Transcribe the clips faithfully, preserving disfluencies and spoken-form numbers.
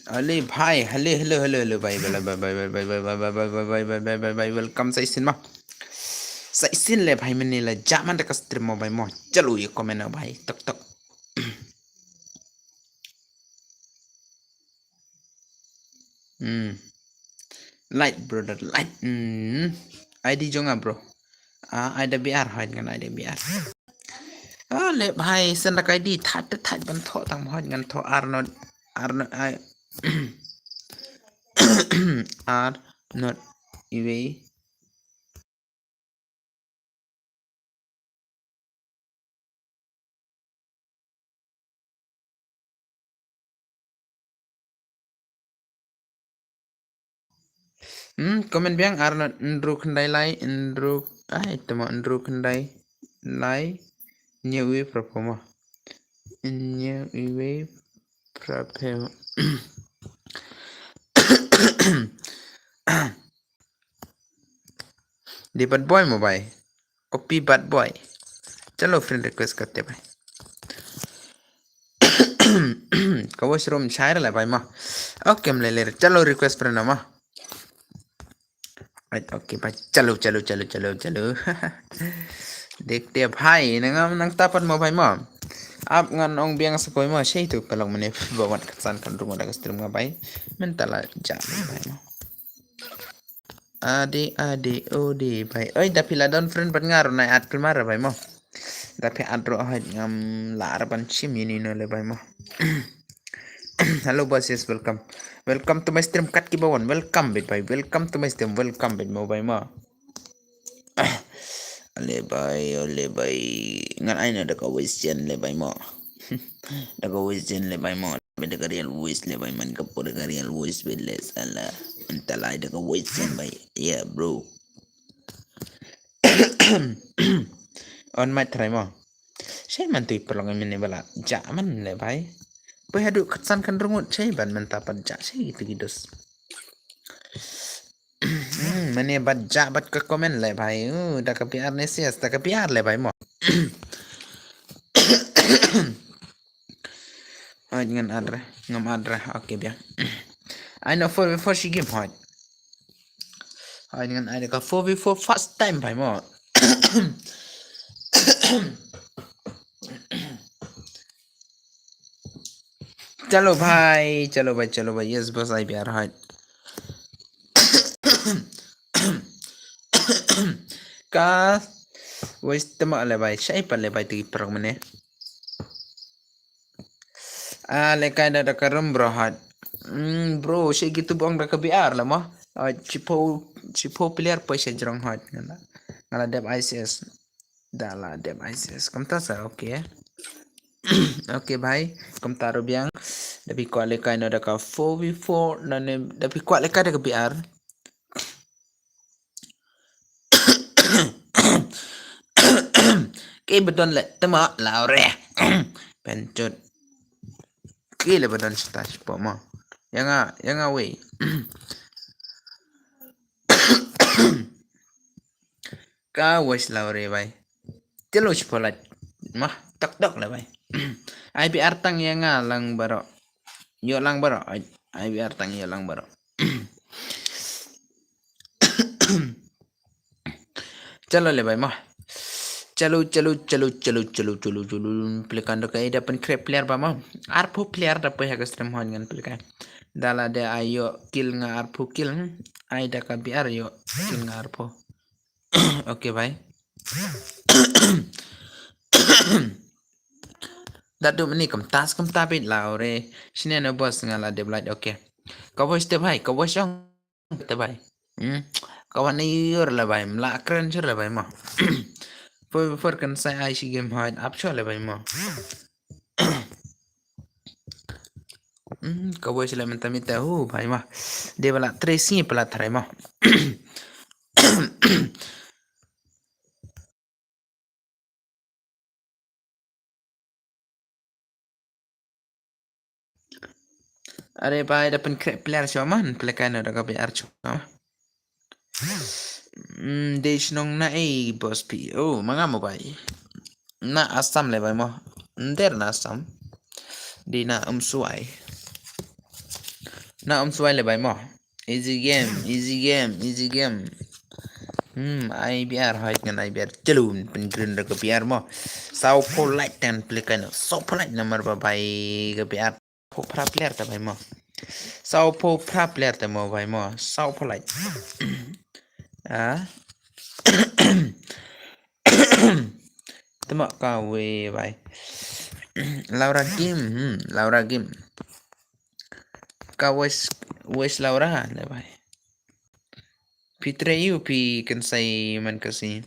Ale bhai, hale, hello, hello, hello, bhai, bhai, bhai, welcome sa shisien ma. Sa shisien le bhai, mynne la jah man da ka stream mo bhai mo. Chalo ye comment na bhai, tok tok. Hmm. Light brother, light. Hmm. I D jong nga bro. Ah, I D B R, hoi ngan I D B R. Ah, le bhai, send da ka I D, thait, thait, ban thoh tang, hoi ngan thoh, Arnold, Arnold, I, Arnold, iwei. Hmm, comment biang, Arnold Andrew Khyndai Lai, Andrew, ai, tama Andrew Khyndai Lai, New Wave Performer. New Wave Performer. Di bad boy mo bhai. O P bad boy. Chalo friend request karte bhai. Ka voice room share la bhai mo. Okay, mle le. Chalo request friend mo. Right, okay bhai. Chalo, chalo, chalo, chalo, chalo. Dekhte bhai, nang nang tapat mo bhai mo. Ap ngan ong biang sa koi mo, shei tu kalong mane ba wan katsan kan rungo da ka stream nga bhai. Mentala ja bhai mo. Ade, ade, ode, bhai. Oi, da phi la don friend bad nga ruh nai add khlem ar bhai mo. Da phi add ruh hoi ngam lah ar ban shim ïa ino le bhai mo. Hello boss, yes, welcome. Welcome to my stream, kat ki bawan. Welcome bit bhai. Welcome to my stream. Welcome bit mo bhai mo. Ale bhai, ale bhai. Ngan ai na da ka voice chen le bhai mo. Da ka voice chen le bhai mo. Bit da ka real voice le bhai man ka por da ka real voice bit le sala. Entalai da ka voice chen bhai. Yeah, bro. On mic try mo. Shei man tu i paralok mane ba la ja man le bhai. Poi haduh katsan kan rungut shei ban mynta pat ja shei tu ki dos. Hmm, mane bad ja bad ka comment le bhai. Uh, da ka P R ne sias, da ka P R le bhai mo. Hoi ngan add re, ngam add re. Okay biang. Ai na four v four shi game hoi. Hoi ngan ai da ka four v four first time bhai mo. Chalo bhai, chalo bhai, chalo bhai. Yes boss, I B R hoi. Ka wis tema le bhai, shai pa le bhai tu i paralok mane. Ah, le kai da da ka room bro hoi. Hmm, bro, shei ki tu bong da ka B R la mo. Ah, chipho, chipho player poi shei jrong hoi. Nga la, nga la dep I C S. Da la dep I C S. Kumta sa, okay. Okay bhai, kumta ruh biang. Da phi kwah le kai na da ka four v four na ne, da phi kwah le kai da ka B R. Ki ba don le tema la re. Penchut. Ki le ba don sita sipo mo. Ïa nga, ïa nga wei. Ka wis la re bhai. Chalo sipo la. Mah, tok tok le bhai. I B R tang ïa nga lang baroh. Ïoh lang baroh. I, I B R tang ïoh lang baroh. Chalo le bhai mo. Chalo, chalo, chalo, chalo, chalo, chalo, chalo. Pelikan da ka ida pen krep player ba mo. Arphew player da poi ha ka stream hoi ngan pelikan. Da la de ai ïoh kill nga arphew kill. Ai da ka B R ïoh kill nga arphew. Okay bhai. Da tu mani kumta kumta bit la re. Sini na boss nga la dep light, okay. Ka voice te bhai, ka voice ong te bhai. Hmm. Ka wan ni yor le bhai, mla kren jor le bhai mo. Four four kan sai ai shi game hoi ap sho le bhai mo. Hmm, ka voice le menta mita hu bhai mo. De bala tracing pala tharai mo. Are bhai da pen krek player sho man, pelikan da ka B R sho. Hmm, de shnong na ei boss pi. Oh, manga mo bhai. Na Assam le bhai mo. Nder na Assam. Di na Umswai. Na um swai le bai mo. Easy game, easy game, easy game. Hmm, ai biar hoi ngan ai biar. Chalo, pyn green da ka biar mo. Saw pho light tan play kan. Saw pho light number ba bai ka biar. Pho pra player ta bai mo. Saw pho pra player ta mo bai mo. Saw pho light. Ah. Tama ka we bai. Laura Kim, hmm, Laura Kim. Ka wes, wes Laura le bai. Phi trei u phi kynsai man ka si.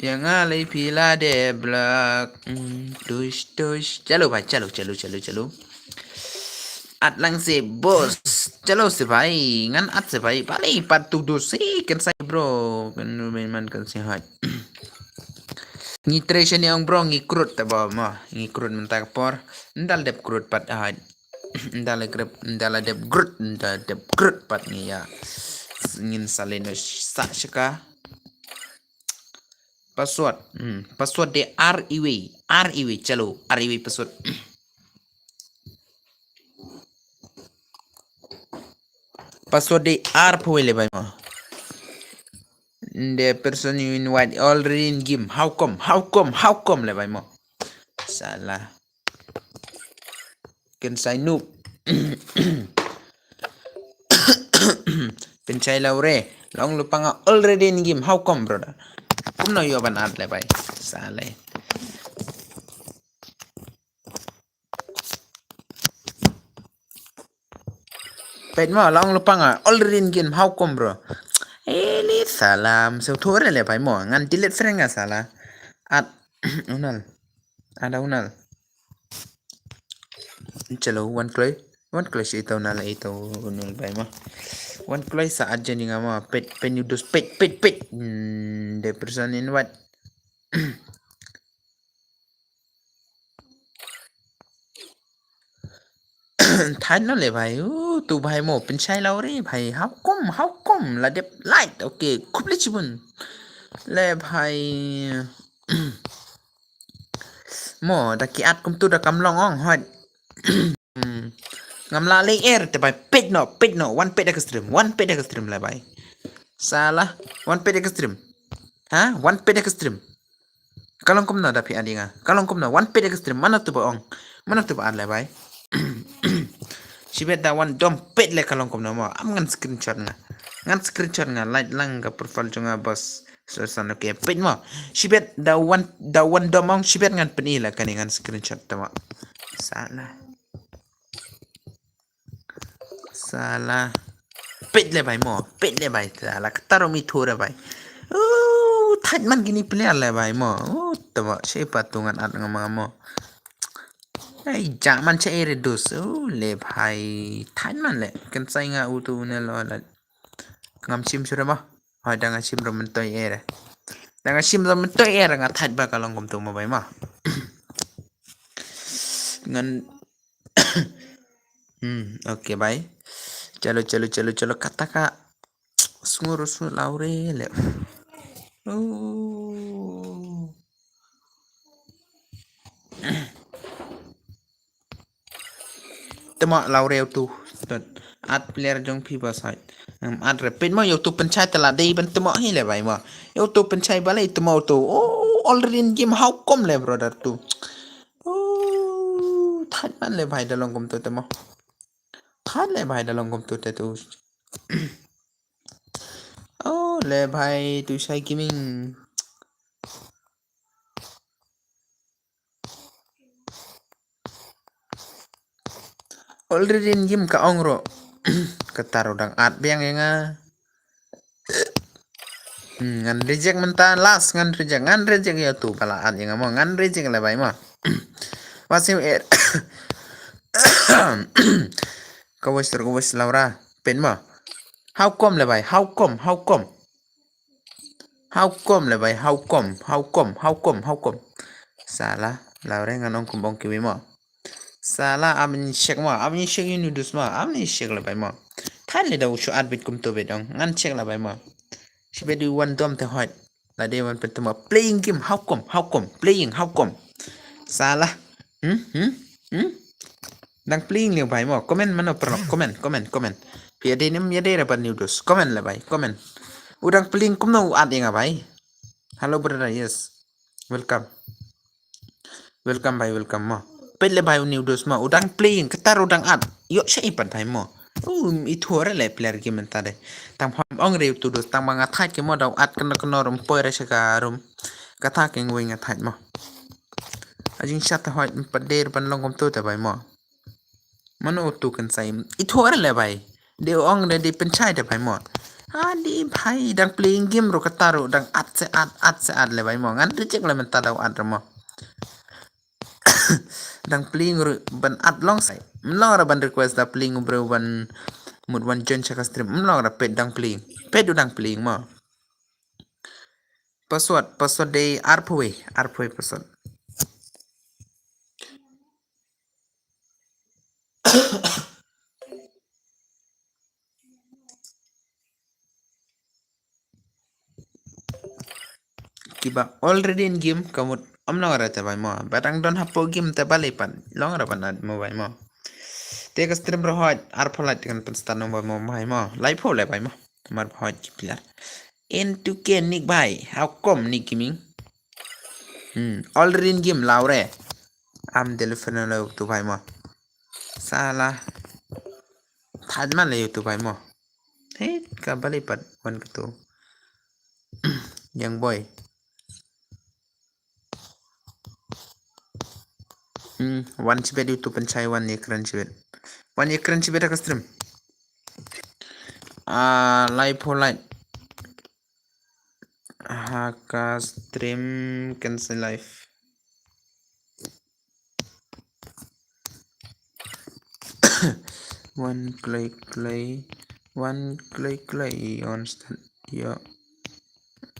Ïa nga lei phi la dep block. Mm, tush, tush. Chalo bhai, chalo, chalo, chalo, chalo. At lang se boss. Chalo se bhai. Ngan at se bhai. Balei pat tu dos se kynsai bro. Kan men man kan se hot. Ngi trei shane ong bro, ngi krut ta ba ma. Ngi krut mynta ka por. Ndal dep krut pat hot. Ndal grep, ndal dep krut, ndal dep krut pat ngi ïa. Ngin sa leno sa shaka. Password. Hmm. Password de ar iwi. Ar iwi. Chalo. Ar iwi password. Password de ar pho le bai mo. The person you invite already in game. How come? How come? How come le bai mo? Salah. Kynsai noob. Kynsai Laure. Long lupanga already in game. How come, brother? Kumno ïoh ban at le bai. Salah. Peit mo, long lupanga already in game. How come, bro? Eli salam. So thore le bai mo. Ngan delete friend nga salah. At unal. Ada unal. Chalo, wan kloi. Wan kloi shi ito nal ito nul bai ma. Wan kloi sa aja ni ngama pet, pet ni dus, pet, pet, pet. Hmm, the person in what? Thai no le bai. Uh, tu bai mo. Pinchai lau re bai. How come? How come? La dep light. Okay. Khublei chibun. Le bai. Mo, da ki at kumtu da kam long ong hot. Hmm. Ngam la lei er te bai pet no, pet no, wan pet da ka stream, wan pet da ka stream la bai. Salah, wan pet da ka stream. Ha, wan pet da ka stream. Ka long kumno da phi at ïa nga. Ka long kumno, wan pet da ka stream, mano tu ba ong. Mano tu ba at la bai. Shibet da wan dom pet le ka long kumno mo. Am ngan screenshot nga. Ngan screenshot nga, light lang ka profile jong nga boss. So san okay peit mo. Shibet da wan, da wan dom ong shibet ngan pyni la kane ngan screenshot tama. Salah. Salah. Peit le bai mo. Peit le bai. Salah. Kataro mi thura bai. Uh, thait man gini player le bai mo. Uh, tama. Siapa tu ngan at ngam mo. Ai, ja man cha ere dus. Uh, le bai. Thait man le. Kan sai nga utu ne lo la. Ngam shim sure mo. Hoi, da nga shim ro myntoi eh re. Da nga shim ro myntoi eh re nga thait ba ka long kumtu mo bai ma. Ngan. Hmm, okay bai. Chalo, chalo, chalo, chalo. Kata ka. Sngur, sngur lau re le. Oh. Tama lau reu tu. At player jong phi ba side. Em, at repeat mo, ïa utu pynchai te la dei ban tama hi le bai mo. Ïa utu pynchai balei tama utu. Oh, already in game, how come le brother tu. Oh, thait man le bai da long kumtu tama. Thait le bai da long kumtu te tu. Oh, le bai tu shai gaming. Already in game ka ong ro. Kataro dang at biang ïa nga. Hmm, ngan reject mynta last ngan reject, ngan reject ïa tu ba la at ïa nga mo, ngan reject le bai mo. Wasim er. Ka voice, ka voice Laura. Pen mo. How come le bai? How come? How come? How come le bai, how come, how come, how come, how come? Sala, la re ngan ong kum ong kiwi mo. Sala, am ni check mo, am ni check ïa u Nudus mo, am ni check le bai mo. Than le da u shu at bit kum to bit ong, ngan check le bai mo. Shi bit u wan dom te hot. La dei wan pynthama playing game, how come, how come, playing, how come? Sala. Hmm, hmm, hmm. Dang playing le bai mo, comment mano pernah, comment, comment, comment. Pia dei nem ya dei rapat Nudus, comment le bai, comment. U dang playing kumno u at ïa nga bai. Hello brother, yes. Welcome. Welcome bai, welcome mo. Peit le bai u Nudus mo, u dang playing, katar u dang at. Ïoh sha i pat bai mo. U i thor le player game mynta de. Tang pham ong re u Nudus, tang ba nga thait ki mo da u at kano kano rum poi re sha ka rum. Kata ki ngui nga thait mo. A jing shat te hoi pat der ban long kum tu te bai mo. Mano u tu kan sai. I thor le bai. De ong de di pynchai te bai mo. A di bai dang playing game ru katar u dang at se at, at se at le bai mo. Ngan reject le mynta da u at re mo. Dang playing ru ban at long sai. Mlong ra ban request da playing u breu ban mut wan join sha ka stream. Mlong ra peit dang playing. Peit u dang playing mo. Password, password dei arphew, arphew password. Kiba already in game ka mut ym long re te bai mo. Ba dang don hapoh game te balei pat long re ban at mo bai mo. Te ka stream ru hoi arphew lait kan pynstart nong bai mo, bai mo. Laiphew le bai mo. Mar hoi ki player. Into ke Nick bai. How come Nick Gaming? Hmm, already in game law re. Am deliver le tu bai mo. Sala. Thaj ma le tu bai mo. He, ka balei pat wan ka tu. Young boy. Hmm, wan shibit ïa u tu pynshai wan ïa kren shibit. Wan ïa kren shibit ha ka stream. Ah, live for light. Ha ka stream kan sa live. Wan kloi kloi, wan kloi kloi, on start, ïoh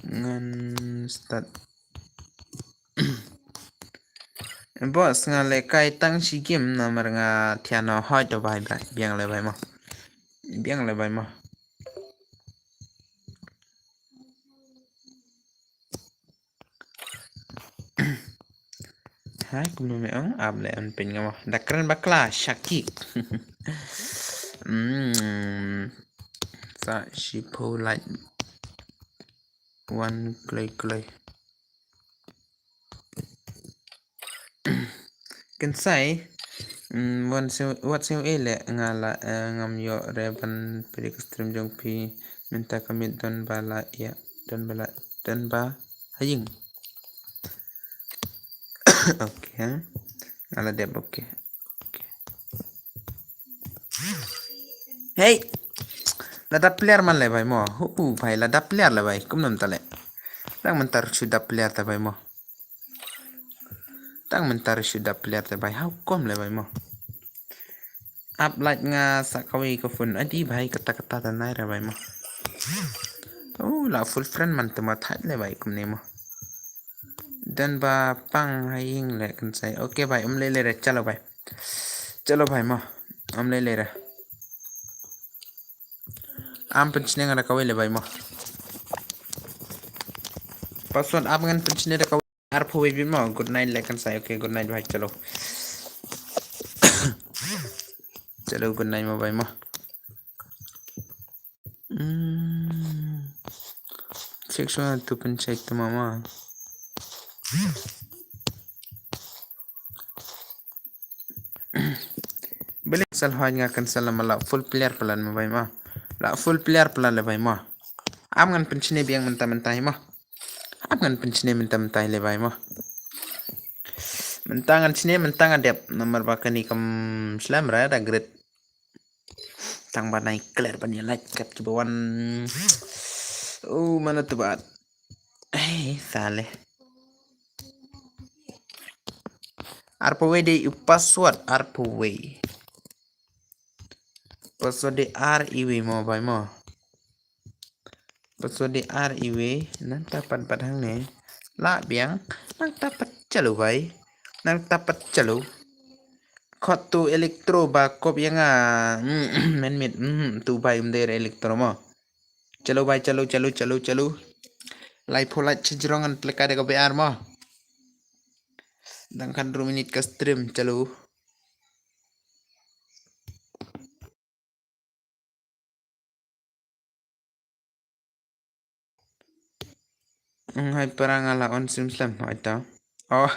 ngan start. Boss, nga leh kai tang shi game namar nga thiah noh hoi to bai bai, biang leh bai mo. Biang leh bai mo. Hai, kumno me ong, ap leh an pyn nga mo. Da kren bakla, shaki. Hmm. Sa shiphew lait. Wan kloi kloi. Kynsai, mm, wan siew, wat siew eh leh nga la, eh, ngam ïoh re ban peit ka stream jong phi mynta ka miet don ba la ïa, don ba la, don ba ha ïing. Okay, ha. Nga la dep, okay. Okay. Hey! Lada player man le bai mo. Hu, hu, bai lada player le bai. Kumno mynta le. Tang mynta shu da player te bai mo. Tang mynta shu da player te bai. How come le bai mo. Ap light nga sa kawei ka phone. Adi bai kata kata ta nai re bai mo. Oh, la full friend man te mo thait le bai kumne mo. Don ba pang ha ïing le Kynsai. Okay bai, um le le re, chalo bai. Chalo bai mo. Um le le re. Am pynshne nga da kawei le bai mo. Password ap ngan pynshne da kawei arphew wei bit mo. Good night le Kynsai. Okay, good night bai, chalo. Chalo, good night mo bai mo. Hmm. Check shuwa tu pyncheck tu mama. Beli sal hoi nga kan sal ma la full player plan ma bai ma. La full player plan le bai ma. Am ngan pynchne biang mynta mynta hi ma. Am ngan pynchne mynta mynta hi le bai ma. Mynta ngan chne mynta ngan dep namar ba kani kam slem ra da grit. Tang ba nai clear ban ïa like kat ki ba wan. Oh, mana tu bat. Eh, sale. Arphew wei de u password arphew wei. Password de ar iwi mo bai mo. Password de ar iwei. Nangta pat pat hangne. La biang. Nangta pat chalu bhai. Nangta pat chalu. Khot tu electro ba kop ïa nga. Men mit. Tu bhai um dei electro mo. Chalu bhai, chalu, chalu, chalu, chalu. Laiphew lait sha jrong ngan pynlehkai da ka B R mo. Dang khatduh minit ka stream, chalu. Hai para nga la on sim slem, hai ta. Oh,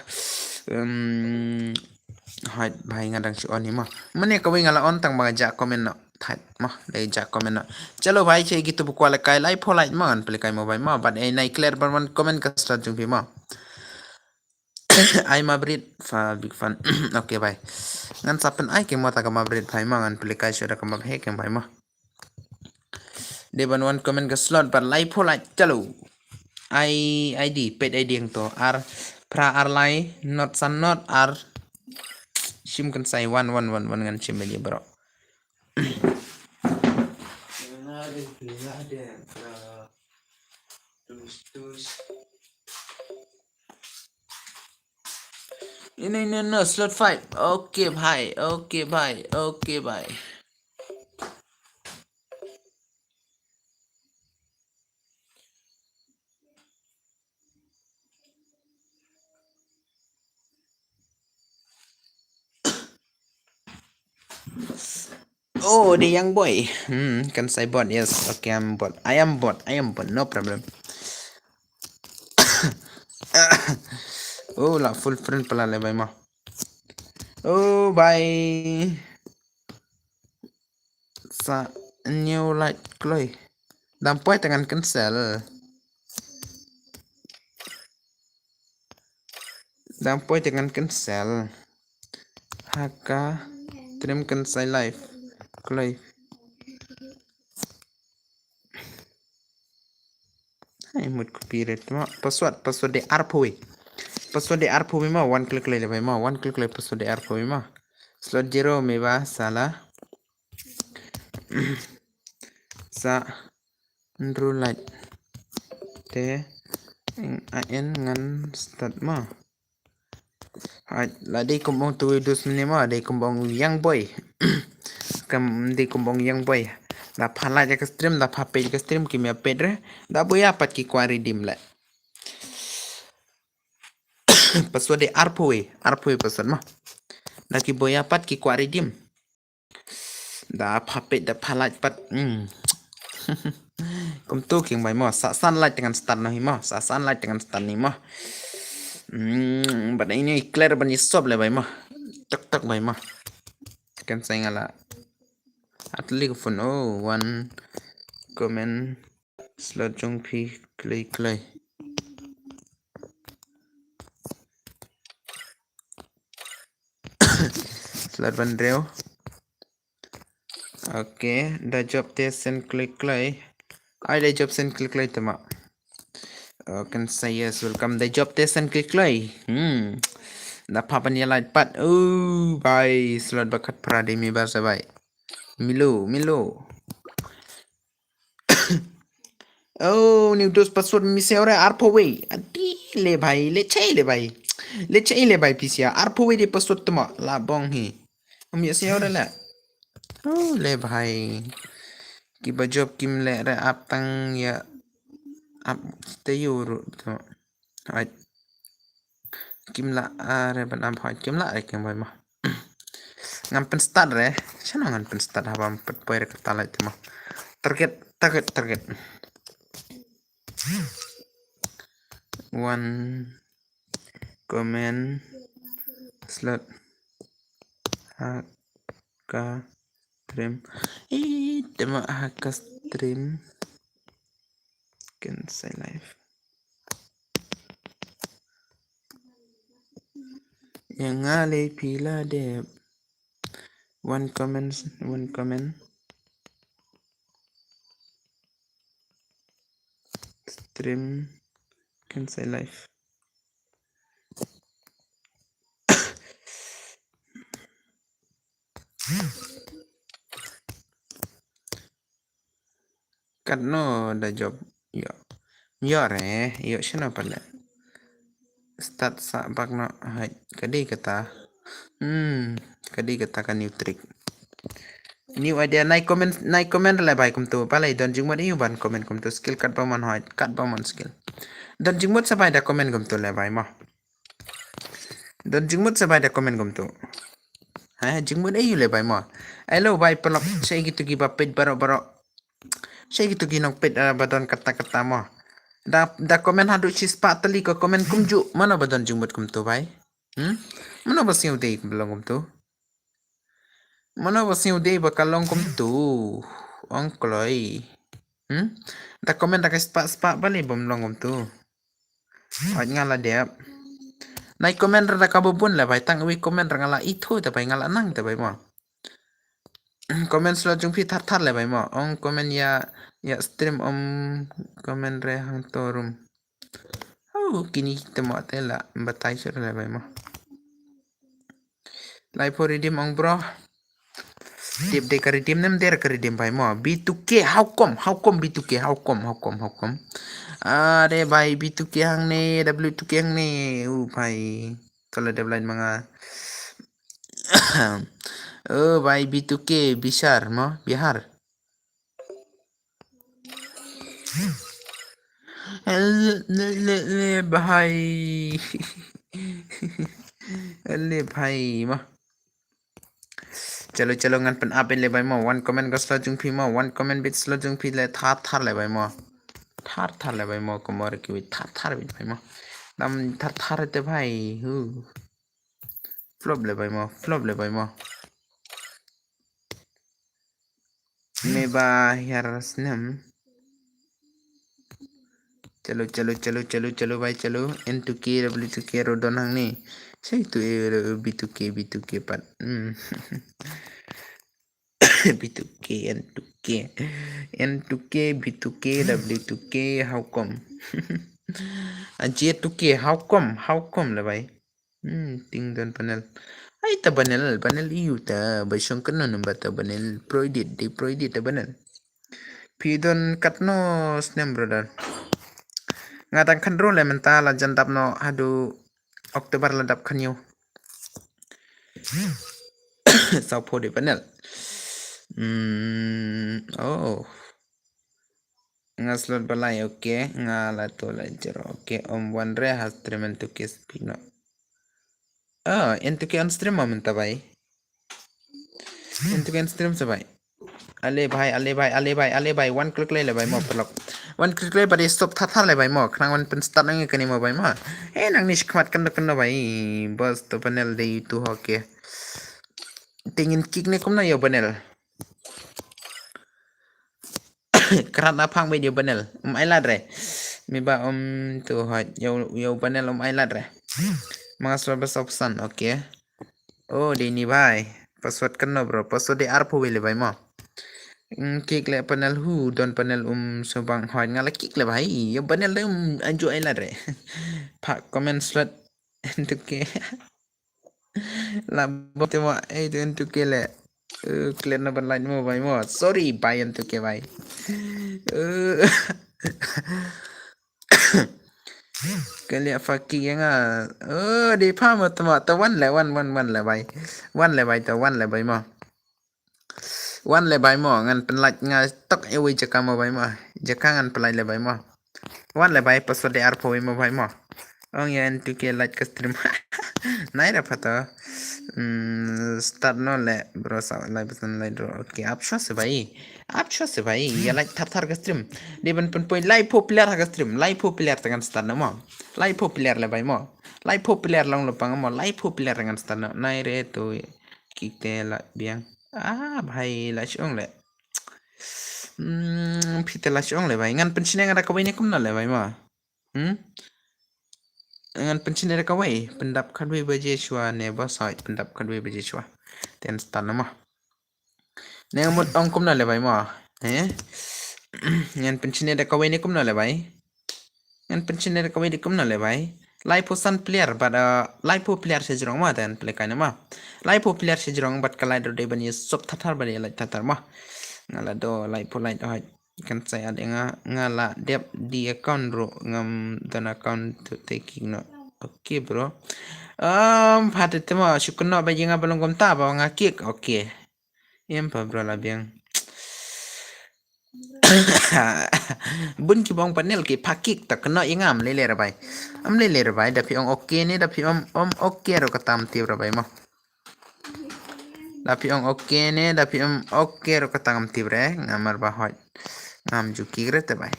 um, hai bhai nga dang shu on hi mo. Mane kawei nga la on tang ba nga jah comment noh. Thait mo, dei jah comment noh. Chalo bhai, che gitu bu kwah lehkai, laiphew lait mo ngan pynlehkai mo bhai mo. Bad ei nai clear ban wan comment ka slot jong phi mo. Ai Mabrit fa big fan. Okay bhai. Ngan sa pyn ai keng mo ta ka Mabrit bhai mo, ngan pynlehkai shuh da ka Mab he keng bhai mo. Dei ban wan comment ka slot bad laiphew lait, chalo. Ai ID, pet ID hangto. Ar phra ar lai, not san not, ar shim kynsai, wan wan wan wan ngan shim beli bro. Ini, ini, no, slot five. Okay bhai, okay bhai, okay bhai. Oh, the young boy. Hmm, kynsai bot, yes. Okay, I'm bot. I am bot. I am bot. No problem. Oh, la full friend pala le bhai mo. Oh, bhai. Sa new light kloi. Dang poi te ngan cancel. Dang poi te ngan cancel. Haka trim kynsai live kloi. Hai mut copyright mo. Password, password de arphew. Password de arphew mo, one click le le bhai mo, one click le password de arphew mo. Slot zero me ba sala. Sa ndru lait. Te ing a en ngan start mo. Hai, la dei kum ong tu dus mini mo, dei kum ong young boy. Kam dei kum ong young boy. Da pha lait ka stream, da pha peit ka stream ki me peit re. Da boya pat ki kwah redeem le. Password de arphew, arphew password mo. Da ki boya pat ki kwah redeem. Da pha peit da pha lait pat. Hmm. Kum tu king bhai mo. Sa san lait te ngan start noh hi mo. Sa san lait te ngan start noh hi mo. Hmm, bad ini clear ban i sop le bhai mo. Tok tok bhai mo. Kynsai nga la. Atli ko phone. Oh, one comment. Slot jong phi kloi kloi. Slot ban reo. Okay, da job te send kloi kloi. Ai da job send kloi kloi te mo. Oh, kynsai yes, welcome. Da job te send kloi kloi. Hmm. Da pha ban ïa lait pat. Oh, bhai, slot ba khatphra de me ba sa bhai. Milo, milo. Oh, new dos password mi se ore arphew. Adi le bhai, le chai le bhai. Le chai le bhai pisia. Arphew de password te mo la bong hi. Am ya se ore le. Oh, le bhai. Ki ba job kim le re ap tang ya ap te yu ru te mo. Hai. Kim la are ban am hai kim la are kim bhai mo. Ngam pyn start re. Chano ngam pyn start haba am pet poi re kata lai te mo. Target, target, target. One comment slot. Haka stream. Ih, te mo haka stream. Kynsai live. Yang ale pila de. One comment, one comment. Stream kynsai live. Katno da job Ïoh. Ïoh re, ïoh shano pale. Start sa bak no, hai, ka dei kata. Hmm, ka dei kata ka new trick. New idea, nai comment, nai comment le bai kumtu. Pale don jingmut ïa u ban comment kumtu. Skill kat ba man hai, kat ba man skill. Don jingmut sa bai da comment kumtu le bai mo. Don jingmut sa bai da comment kumtu. Ha, jingmut ïa u le bai mo. Hello bai pelok, sa ïa kitu ki ba peit baroh baroh. Sa ïa kitu ki nongpeit, ah, ba don kata kata mo. Da, da comment haduh shispah tylli ka comment kumjuh. Mano ba don jingmut kumtu bai? Hmm? Mano ba sngewdei ba long kumtu? Mano ba sngewdei ba ka long kumtu? Ong kloi. Hmm? Da comment da ka spah spah balei bym long kumtu? Hooid nga la dep. Nai comment ra da kaba bun le bai, tang iwei comment ra nga la ithuh te bai, nga la nang te bai mo. Comment slot jong phi thar thar le bai mo. Ong comment ïa, ïa stream, ong comment re hangto room. Oh, kine te mo te la batai shuh le bai mo. Lai pho redeem ong bro. Tip dei ka redeem nem der ka redeem bai mo. B two K, how come? How come B two K? How come? How come? How come? Are bai B two K hangne, W two K hangne. U bai. Kalau dev line manga. Oh bai B two K Bishar mo, Bihar. Le, le, le, bhai. Le bhai mo. Chalo, chalo, ngan pyn-up le bai mo. One comment ka slot jong phi mo. One comment bit slot jong phi le thar thar le bai mo. Thar thar le bai mo. Kumar ki wei thar thar bit bai mo. Dam thar thar te bai. Hu. Flop le bai mo. Flop le bai mo. Me ba hiar snem. Chalo, chalo, chalo, chalo, chalo, bai chalo. N two K, W two K, rodon hangne. Sai tu, eh, B two K, B two K pat. Hmm. B two K, N two K. N two K, B two K, W two K, how come? A J two K, how come? How come le bai? Hmm, ting don panel. Ai ta panel, panel iu ta, ba shong kano number ta panel, pro edit, dei pro edit ta panel. Phi don katno snem brother. Nga dang khandro le mynta la jan dap no haduh October la dap khañiew. Saw pho dei panel. Hmm, oh. Nga slot balai, okay. Nga la to la jero, okay. Om wan re has tremen tu kes pino. Ah, N two K on stream ma mynta bai. N two K on stream sa bai. Ale bai, ale bai, ale bai, ale bai. One click le bai mo pelok. One click le bai stop thar thar le bai mo. Khnang wan pyn start nang kani mo bai mo. Eh nang ni shkmat kendo kendo bai. Bos to panel dei tu ho ke. Tingin kick ne kumno yo panel. Krat na phang video panel. Um ai lad re. Mi ba um tu hot yo yo panel um ai lad re. Manga slot bas option, okay. Oh, dei ni bai. Password kano bro. Password dei arphew le bai mo. Mm, kick le panel hu don panel um subang hot nga la kick le bai. Yo panel dei um anju ai lad re. Pak comment slot. N two K. La bom te mo, eh, tu N two K le. Eh, clear na ban line mo bai mo. Sorry, bai N two K bai. Eh. Kaliah faki yang ah. Eh, di pa mo te mo. Te wan le, wan, wan, wan le bai. Wan le bai, te wan le bai mo. Wan le bai mo, ngan pynlait nga tok ewi jaka mo bai mo. Jaka ngan pynlait le bai mo. Wan le bai, password dei arphew mo bai mo. Ong ya N two K lait ka stream. Nai ra phato. Hmm, start no le, bro, sa live san live ro. Okay, ap shuwa se bai. Ap shuwa se bai. Ya lait thar thar ka stream. Dei ban pynpoi lai popular ha ka stream. Lai popular te ngan start no mo. Lai popular le bai mo. Lai popular long lo pang mo. Lai popular te ngan start no. Nai re tu. Kick te la biang. Ah, bai la shong le. Hmm, phi te la shong le bai. Ngan pynshine da kawei ne kumno le bai mo. Hmm? Ngan pynshine da kawei. Pyndap khatwei baje shuwa ne ba sait pyndap khatwei baje shuwa. Ten start na mo. Ne mut ong kumno le bai mo. Eh? Ngan pynshine da kawei ne kumno le bai. Ngan pynshine da kawei de kumno le bai. Laiphew san player, but, uh, laiphew player sha jrong ma, ten play kaina ma. Laiphew player sha jrong, but ka light ro de ban ye sop thathar ban ye light thathar ma. Nga la do laiphew light hoi. Kan sa add ïa nga, nga la dep die account ruh, ngam don account tu te kik noh. Okay bro. Um, pha te te mo, shu kynnoh ba ïa nga ba long kumta ba nga kik. Okay. Em pa bro la biang. Bun ki ba ong panel ki pha kik, ta kynnoh ïa nga, ym lei lei re bai. Ym lei lei re bai, da phi ong okay ne, da phi ong ym okay ruh kata ym tip re bai mo. Da phi ong okay ne, da phi ong okay ruh kata ngam tip re, nga mar ba hoi. Ngam ju kik re te bai.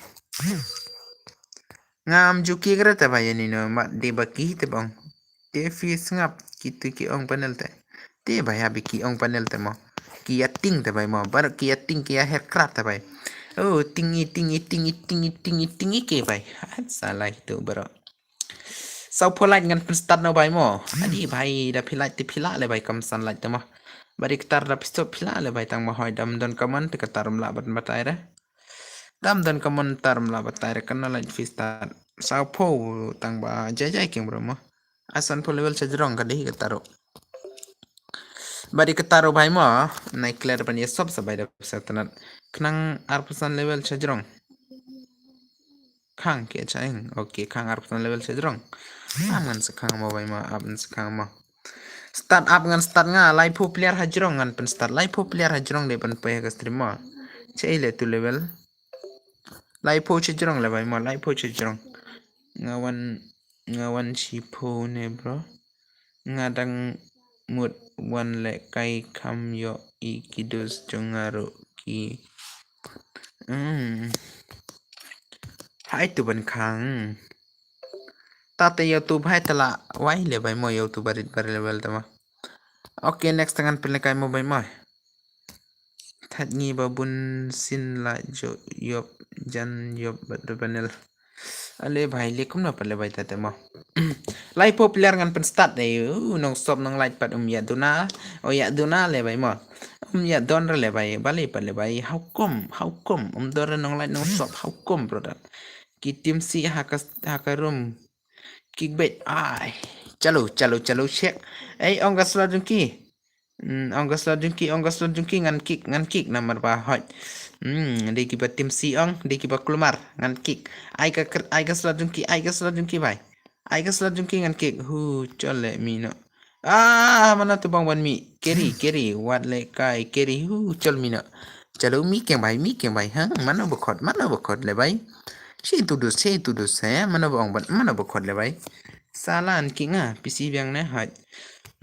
Ngam ju kik re te bai ïa ni no, ma de ba ki te ba ong. Te phi sngap, kitu ki ong panel te. Te bai ha bi ki ong panel te mo. Ki ïa ting te bai mo, baroh ki ïa ting ki ïa her krat te bai. Oh, ting i, ting i, ting i, ting i, ting i, ting i ke bai. Hat sa lai tu baroh. Saw phew like ngan pyn start noh bai mo. Adi bai da phi like te phi lah le bai kam san like te mo. Bad ïa kata da phi stop phi lah le bai tang ba hoi dam don comment te kata ym lah ban batai re. Dam don comment te ym lah batai re kane like phi start. Saw phew tang ba jai jai king bro mo. Ai san phew level sha jrong ka dei kata ruh. Bad ïa kata ruh bai mo. Nai clear ban ïa sop sa bai da sa tnat. Khnang arphew san level sha jrong. Khang ki acha ing. Okay, khang arphew san level sha jrong. Am ngan sa khang mo bai mo, ap ngan sa khang mo. Start up ngan start nga, laiphew player ha jrong ngan pyn start, laiphew player ha jrong de ban poi ha ka stream mo. Che ile tu level. Laiphew sha jrong le bai mo, laiphew sha jrong. Nga wan, nga wan shiphew ne bro. Nga dang mut wan lehkai kham ïoh i ki dos jong nga ruh ki. Hmm. Hai tu ban khang. Ta te YouTube hai te la wai le bai mo YouTube barit bar level te ma. Okay, next ngan pyn lehkai mo bai mo. That ngi ba bun sin la jo yop jan yop bad panel. Ale bai le kumno pat le bai ta te mo. Laiphew player ngan pyn start de u nong sop nong like pat um ïa duna. O ïa duna le bai mo. Um ïa don re le bai bale pat le bai. How come? How come? Um don re nong like nong sop. How come brother? Ki team si ha ka ha ka room. Kick back. Ai. Chalo chalo chalo check. Ei ong ka slot jong ki. Hmm, ong ka slot jong ki, ong ka slot jong ki ngan kick, ngan kick namar ba hoi. Hmm, dei kiba team si ong, dei kiba kulmar ngan kick. Ai ka ai ka slot jong ki, ai ka slot jong ki bai. Ai ka slot jong ki ngan kick. Hu chole mino. Ah, mano tu bang ban mi. Carry, carry, wat le kai, carry. Hu chol mino. Chalo mi keng bai, mi keng bai. Hang, mano ba khot, mano ba khot le bai. Shi tu dus, shi tu dus he, mano ba ong ban, mano ba khot le bai. Sala an ki nga, pisi biang ne haj.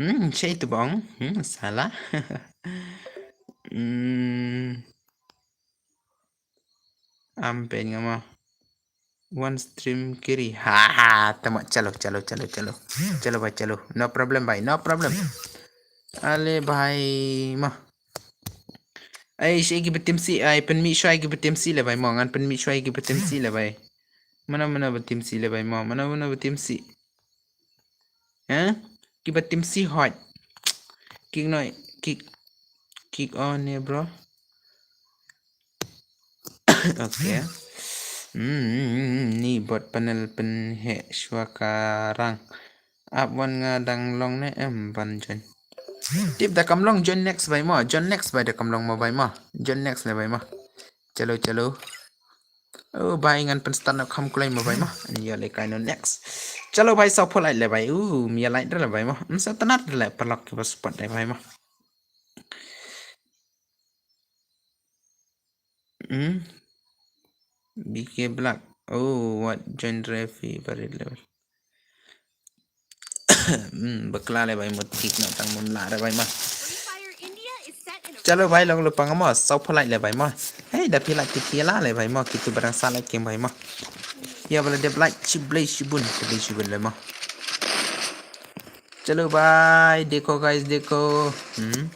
Hmm, shei tu bong. Hmm, sala. Hmm. Am pen nga ma. One stream kiri. Ha ha, tama chalo, chalo, chalo, chalo. Chalo bai, chalo. No problem bai, no problem. Ale bai ma. Ai shei ki betim si, ai pen mi shwai ki betim si le bai mo, ngan pen mi shwai ki betim si le bai. Mana mana betim si le bai mo, mana mana betim si. Hah? Kiba team si hot. Kick noi, kick. Kick on ne bro. Okay. Hmm, ni bot panel pen he shwa ka rang. Ap wan nga dang long ne em ban join. Tip da kam long join next bai mo, join next bai da kam long mo bai mo. Join next le bai mo. Chalo chalo. Oh bai ngan pen start na kham kulai mo bai mo. An ya le kai no next. Chalo bai sa pholai le bai. Uh, mi ya lai le bai mo. Msa tanat le perlak ki ba support le bai mo. Hmm. B K Black. Oh, what join refi barit level. Hmm, bakla le bai mut kick na tang mum la re bai ma. Chalo bai long lupang mo, sau pholai le bai mo. Hey, da phi like ti phi la le bai mo, kitu barang sa like king bai mo. Ya bala dep like, chiblei chibun, chiblei chibun le mo. Chalo bai, deko guys, deko. Hmm.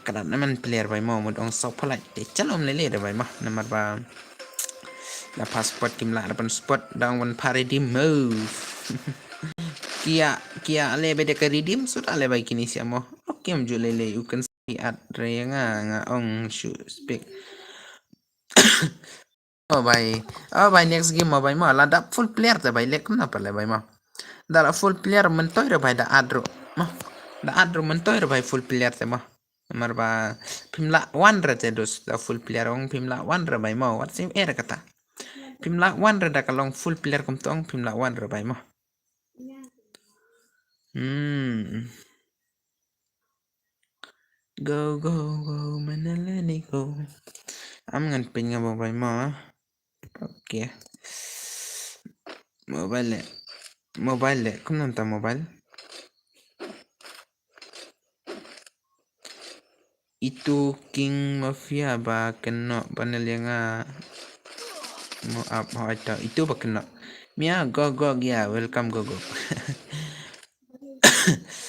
Kadat naman player bai mo, mut ong sau pholai. Te chalo mlele re bai mo, namar ba. Da pha spot kim la, da pan spot, da ong ban pha redeem mo. Kia, kia ale bai deka redeem, sut ale bai kini sia mo. Okay, mju lele, you can Ki at re nga nga ong shu speak. Oh bai. Oh bai, next game mo bai mo. La dap full player te bai, lek kumno pale bai mo. Da la full player mentoi re bai da add ro. Mo. Da add ro mentoi re bai full player te mo. Namar ba phim lah wan re te dus da full player ong phim lah wan re bai mo. Wat sim er kata. Phim lah wan re da ka long full player kumto ong phim lah wan re bai mo. Hmm. Go, go, go, Manaleni, go. Am ngan pyn nga mobile mo. Okay. Mobile le. Mobile le. Kumno mynta mobile? Itu King Mafia ba kynnoh panel ïa nga. Mo ap hoi to. Itu ba kynnoh. Mia go go ya. Welcome go go.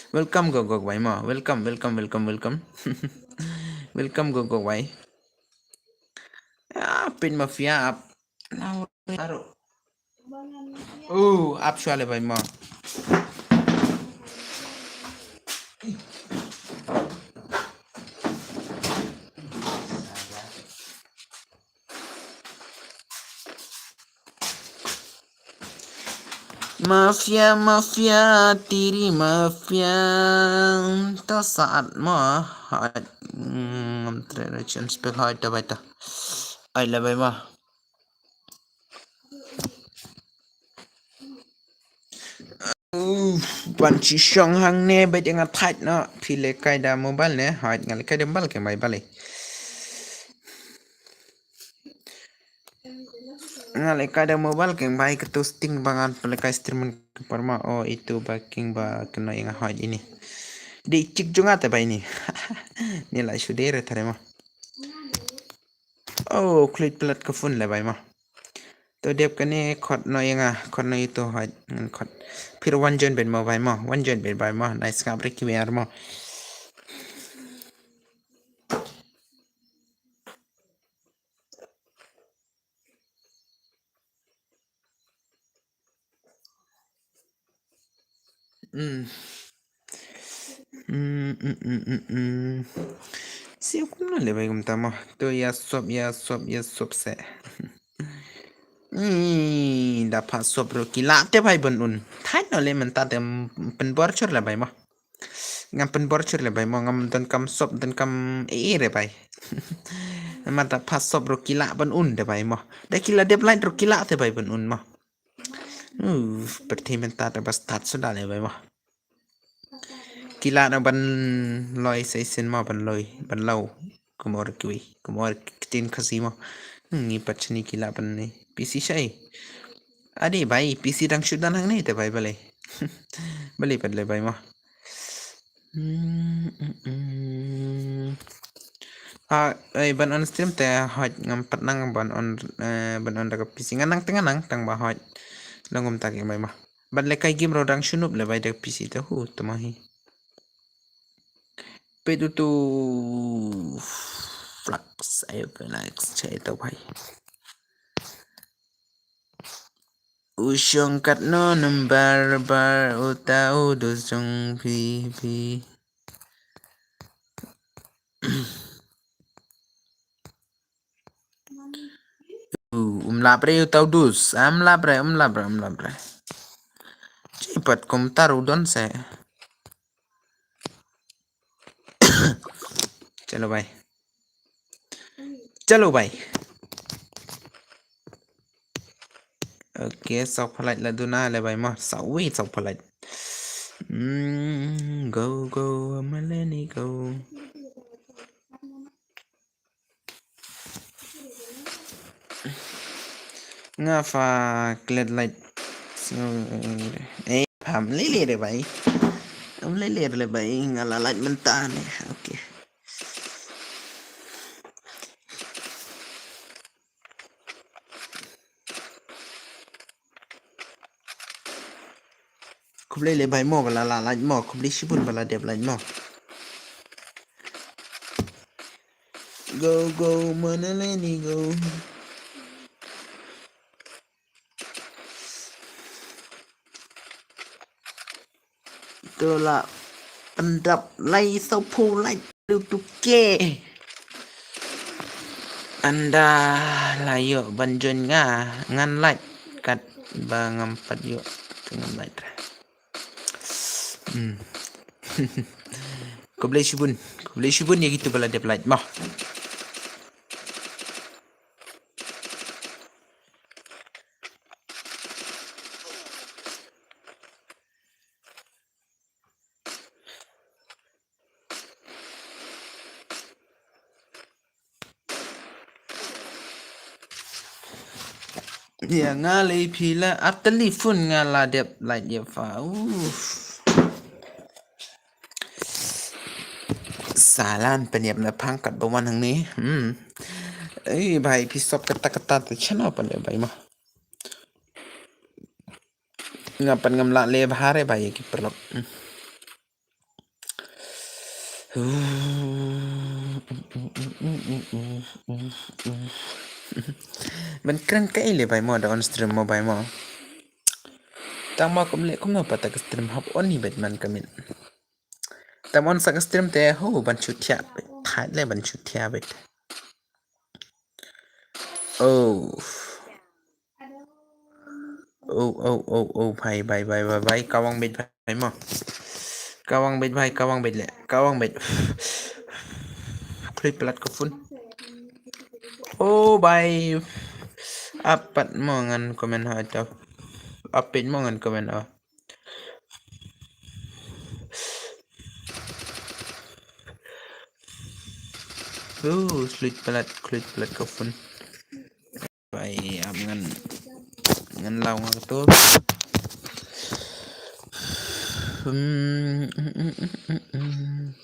Welcome go go bai mo. Welcome, welcome, welcome, welcome. Welcome go go bai. Ya, pyn Mafia ap. Lau aro. Uh, ap shuwa le bai mo. Mafia, mafia, tiri mafia. To saat mo. Hai. Hmm, ngam treh re chance pek hai to bai to. Ai le bai mo. Uf, ban chi shong hangne bad ïa nga thait noh. Phi leh kai da mobile ne? Hait, nga leh kai da mobile keng bai balei. Nga leh kai da mobile keng bai, katu sting ba ngan pynleh kai stream ka por ma. Oh, itu ba king ba kynnoh ïa nga hait ini. Dei chik jong nga te bai ni. Ni la shu dei re thare ma. Oh, khlait palat ka phone le bai ma. To dep kane khot noh ïa nga, khot noh ïa to hait ngan khot. Phi ruh wan join bad mo bai mo, wan join bad bai mo. Nice, nga brek ki wer mo. Hmm. Hmm, hmm, hmm, hmm, hmm. Siew kumno le bai kumta mo. To ïa sop, ïa sop, ïa sop se. Hmm, da pha sop ruh ki lah te bai ban un. Thait noh le mynta te pynbor chur le bai mo. Ngam pynbor chur le bai mo, ngam donkam sop, donkam ei ei re bai. Namar da pha sop ruh ki lah ban un de bai mo. Da ki la dep lait ruh ki lah te bai ban un mo. Uh, pyrthei mynta te ba start suda le bai mo. Ki lah na ban loi sa sien mo, ban loi, ban lau. Kumor kiwi, kumor ktien Khasi mo. Hmm, ngi pat shini ki lah ban ni. P C shai. Adi bai, P C dang shu don hangne te bai balei. Balei pat le bai mo. Hmm, hmm, hmm. Ah, eh, ban on stream te hoj ngam pat nang ban on, eh, ban on da ka P C. Nga nang te nga nang tang ba hoj. Long kumta ki bai mo. Ban leh kai game ruh dang shu nup le bai da ka P C te hu te ma hi. Peit utu Flux, ai Flux, chai to bai. U shong katno number bar uta u dus jong phi phi. U, um lap re uta u dus, um lap re, um lap re, um lap re. Chi pat kumta ruh don se. Chalo bai. Chalo bai. Okay, saw phalait la duna le bai mo. Saw wi saw phalait. Mm, go, go, Maleni, go. Nga fa klet lait. So, eh, pham lele re bai. Pham lele re bai, nga la lait mynta ne. Okay. Khublei le bai mo ba la la lait mo, khublei shibun ba la dep lait mo. Go, go, Manaleni, go. To la pyndap lai saw phew lait. Lu tu ke. Ynda la ïoh ban join nga ngan lait kat ba ngam pat ïoh te ngam lait. Hmm. Khublei shibun. Khublei shibun ïa kito ba la dep like mo. Ïa nga lei phi la ap telefon nga la dep like ïa pha. Uff. Salan pynïap na phang kat ba wan hangne. Hmm. Ei bhai phi sop kata kata te chano pan ïa bhai ma. Nga pan ngam lah le bha re bhai ki paralok. Hmm. Ban kren kaei le bhai mo da on stream mo bhai mo. Tang mo kum le kum no pata ka stream hap on hi bet man kamit. Tam on sa ka stream te ho ban shu thiah bet. Thait le ban shu thiah bet. Oh. Oh, oh, oh, oh, bhai, bhai, bhai, bhai, bhai, kawang bet bhai mo. Kawang bet bhai, kawang bet le, kawang bet. Klik pelat ka phone. Oh, bhai. Apat mo ngan comment ha to. Apit mo ngan comment oh. Uh, sluit pelat, sluit pelat ka phone. Bai, ap ngan, ngan law nga kato. Hmm, mm, mm, mm, mm, mm.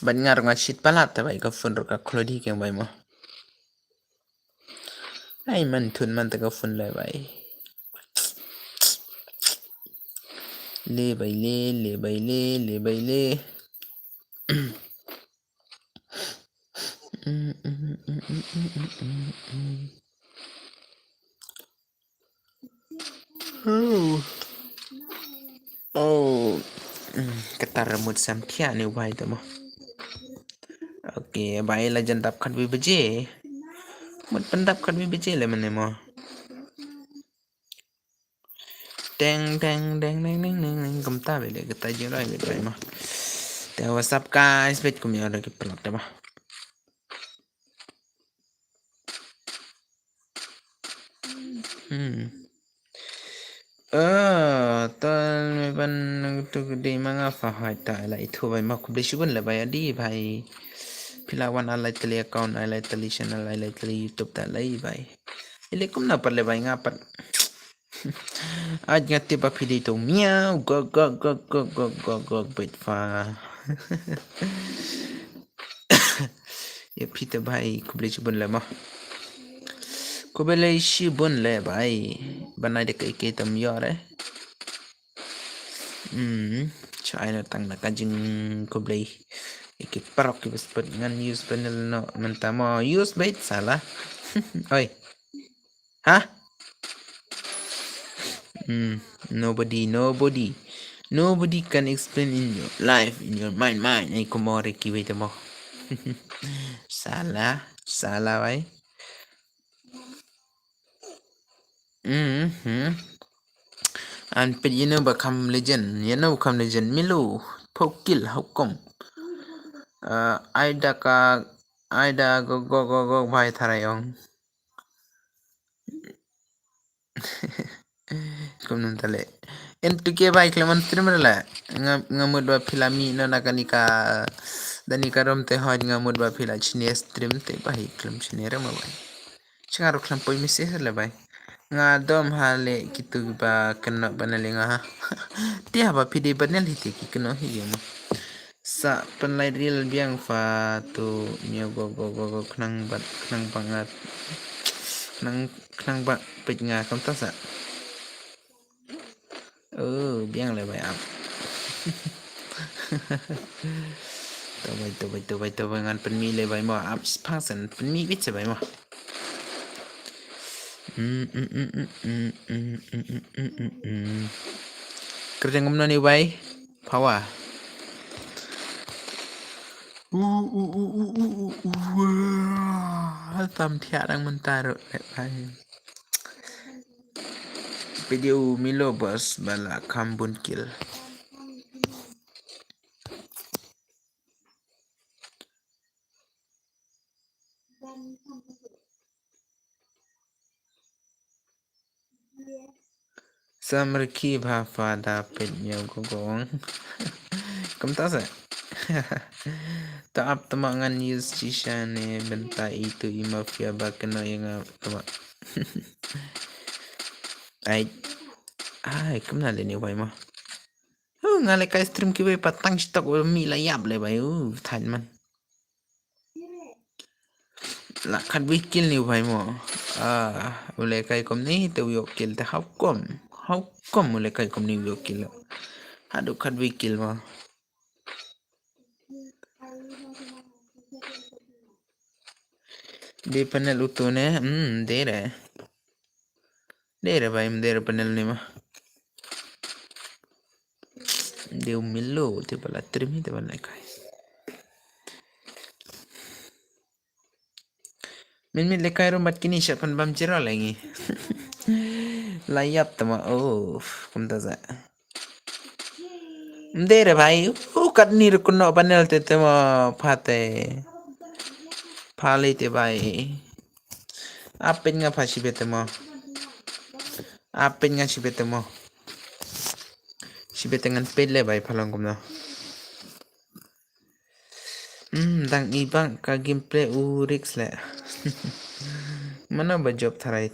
Ban ngar nga shit palat te bai ka phone ruh ka khlodi keng bai mo. Ai man thun man te ka phone le bai. Le bai le, le bai le, le bai le. Oh. Oh. Hmm, kata remut sam thiah ni bai te mo. Okay, bai la jan dap khatwei baje. Mut pyndap khatwei baje le mane mo. Teng teng teng teng teng teng teng kumta bede kita jirai bede mo. Te what's up guys, bet kum ya ki pelak te mo. Hmm. Eh, tal me ban tu di manga fa hai ta la itu bai ma khublei shibun le bai adi bai. Phi la wan alai tali account, alai tali channel, alai tali YouTube ta lai bai. Ile kumna pat le bai nga pat. Aj nga tip ba phi dei to miau gok gok gok gok gok gok gok bet fa. Ïa phi te bai khublei shibun le mo. Khublei shibun le bai. Ban ai de kai kai tam yor eh. Hmm, cha ai na tang na ka jingkhublei. Ïa ki paralok ki ba sdang ngan use panel no mynta mo use beit sala. Oi. Hah? Hmm, nobody, nobody. Nobody can explain in your life, in your mind, mind. Ai kumore kiwei te mo. Sala, sala bai. Hmm, hmm. An pit ïa no ba kham legend, ïa no ba kham legend. Milo, pokil, hukum. Uh, ai da ka, ai da go, go, go, go, bhai tharai ong. Kum nang tale. En tu ke bai khlem on stream re la. Nga, nga mut ba phi la mih no na kani ka, dani ka rom te hoj nga mut ba phi la chine stream te bai khlem chine re ma bai. Chinga ro khlem poi message le bai. Nga dom ha le kitu ba keno ba na le nga ha. Ti ha ba phi de ba ne le ti ki keno hi ge mo. Sa pynlait ril biang fa tu mio go go go go khnang bat khnang bangat khnang khnang ba peit nga kam ta sa. Oh, biang le bai ap. To bai to bai to bai to bai ngan pynmih le bai mo ap phang sen pynmih bit se bai mo. Kyrjeng ngam nani bai. Power. U u u u u u u. Tam thiah dang mynta ruh le bai. Video Milo boss bala kham bun kill. Samrki bha fa da pet nyau gogong. Kumta sa. Ta ap tama ngan use shisha ne benta itu i mafia ba kena yang ap tama. Ai. Ai, kumna le ni wai ma. Huh, nga le kai stream ki wei patang stok mi la yap le bai. Uh, thaj man. La khat wi kill ni u bhai mo. Ah, u le kai kom ni te u yok kill te how kom. How kom u le kai kom ni u yok kill. Hadu khat wi kill mo. Di panel utu ne, hmm, de re. De re bhai, de re panel ni ma. De u milo, te bala trimi, te bala kai. Min mit le kai rumat kini sha pan bam jiro lengi. La yap tama, oh, kumta sa. Mde re bhai, u kat ni rukuno panel te tama phate. Phale te bhai. Apin nga pha shibe tama. Apin nga shibe tama. Shibe tengan pele bhai phalong kumno. Hmm, dang ibang ka gameplay u risk le. Mana ba job tharai.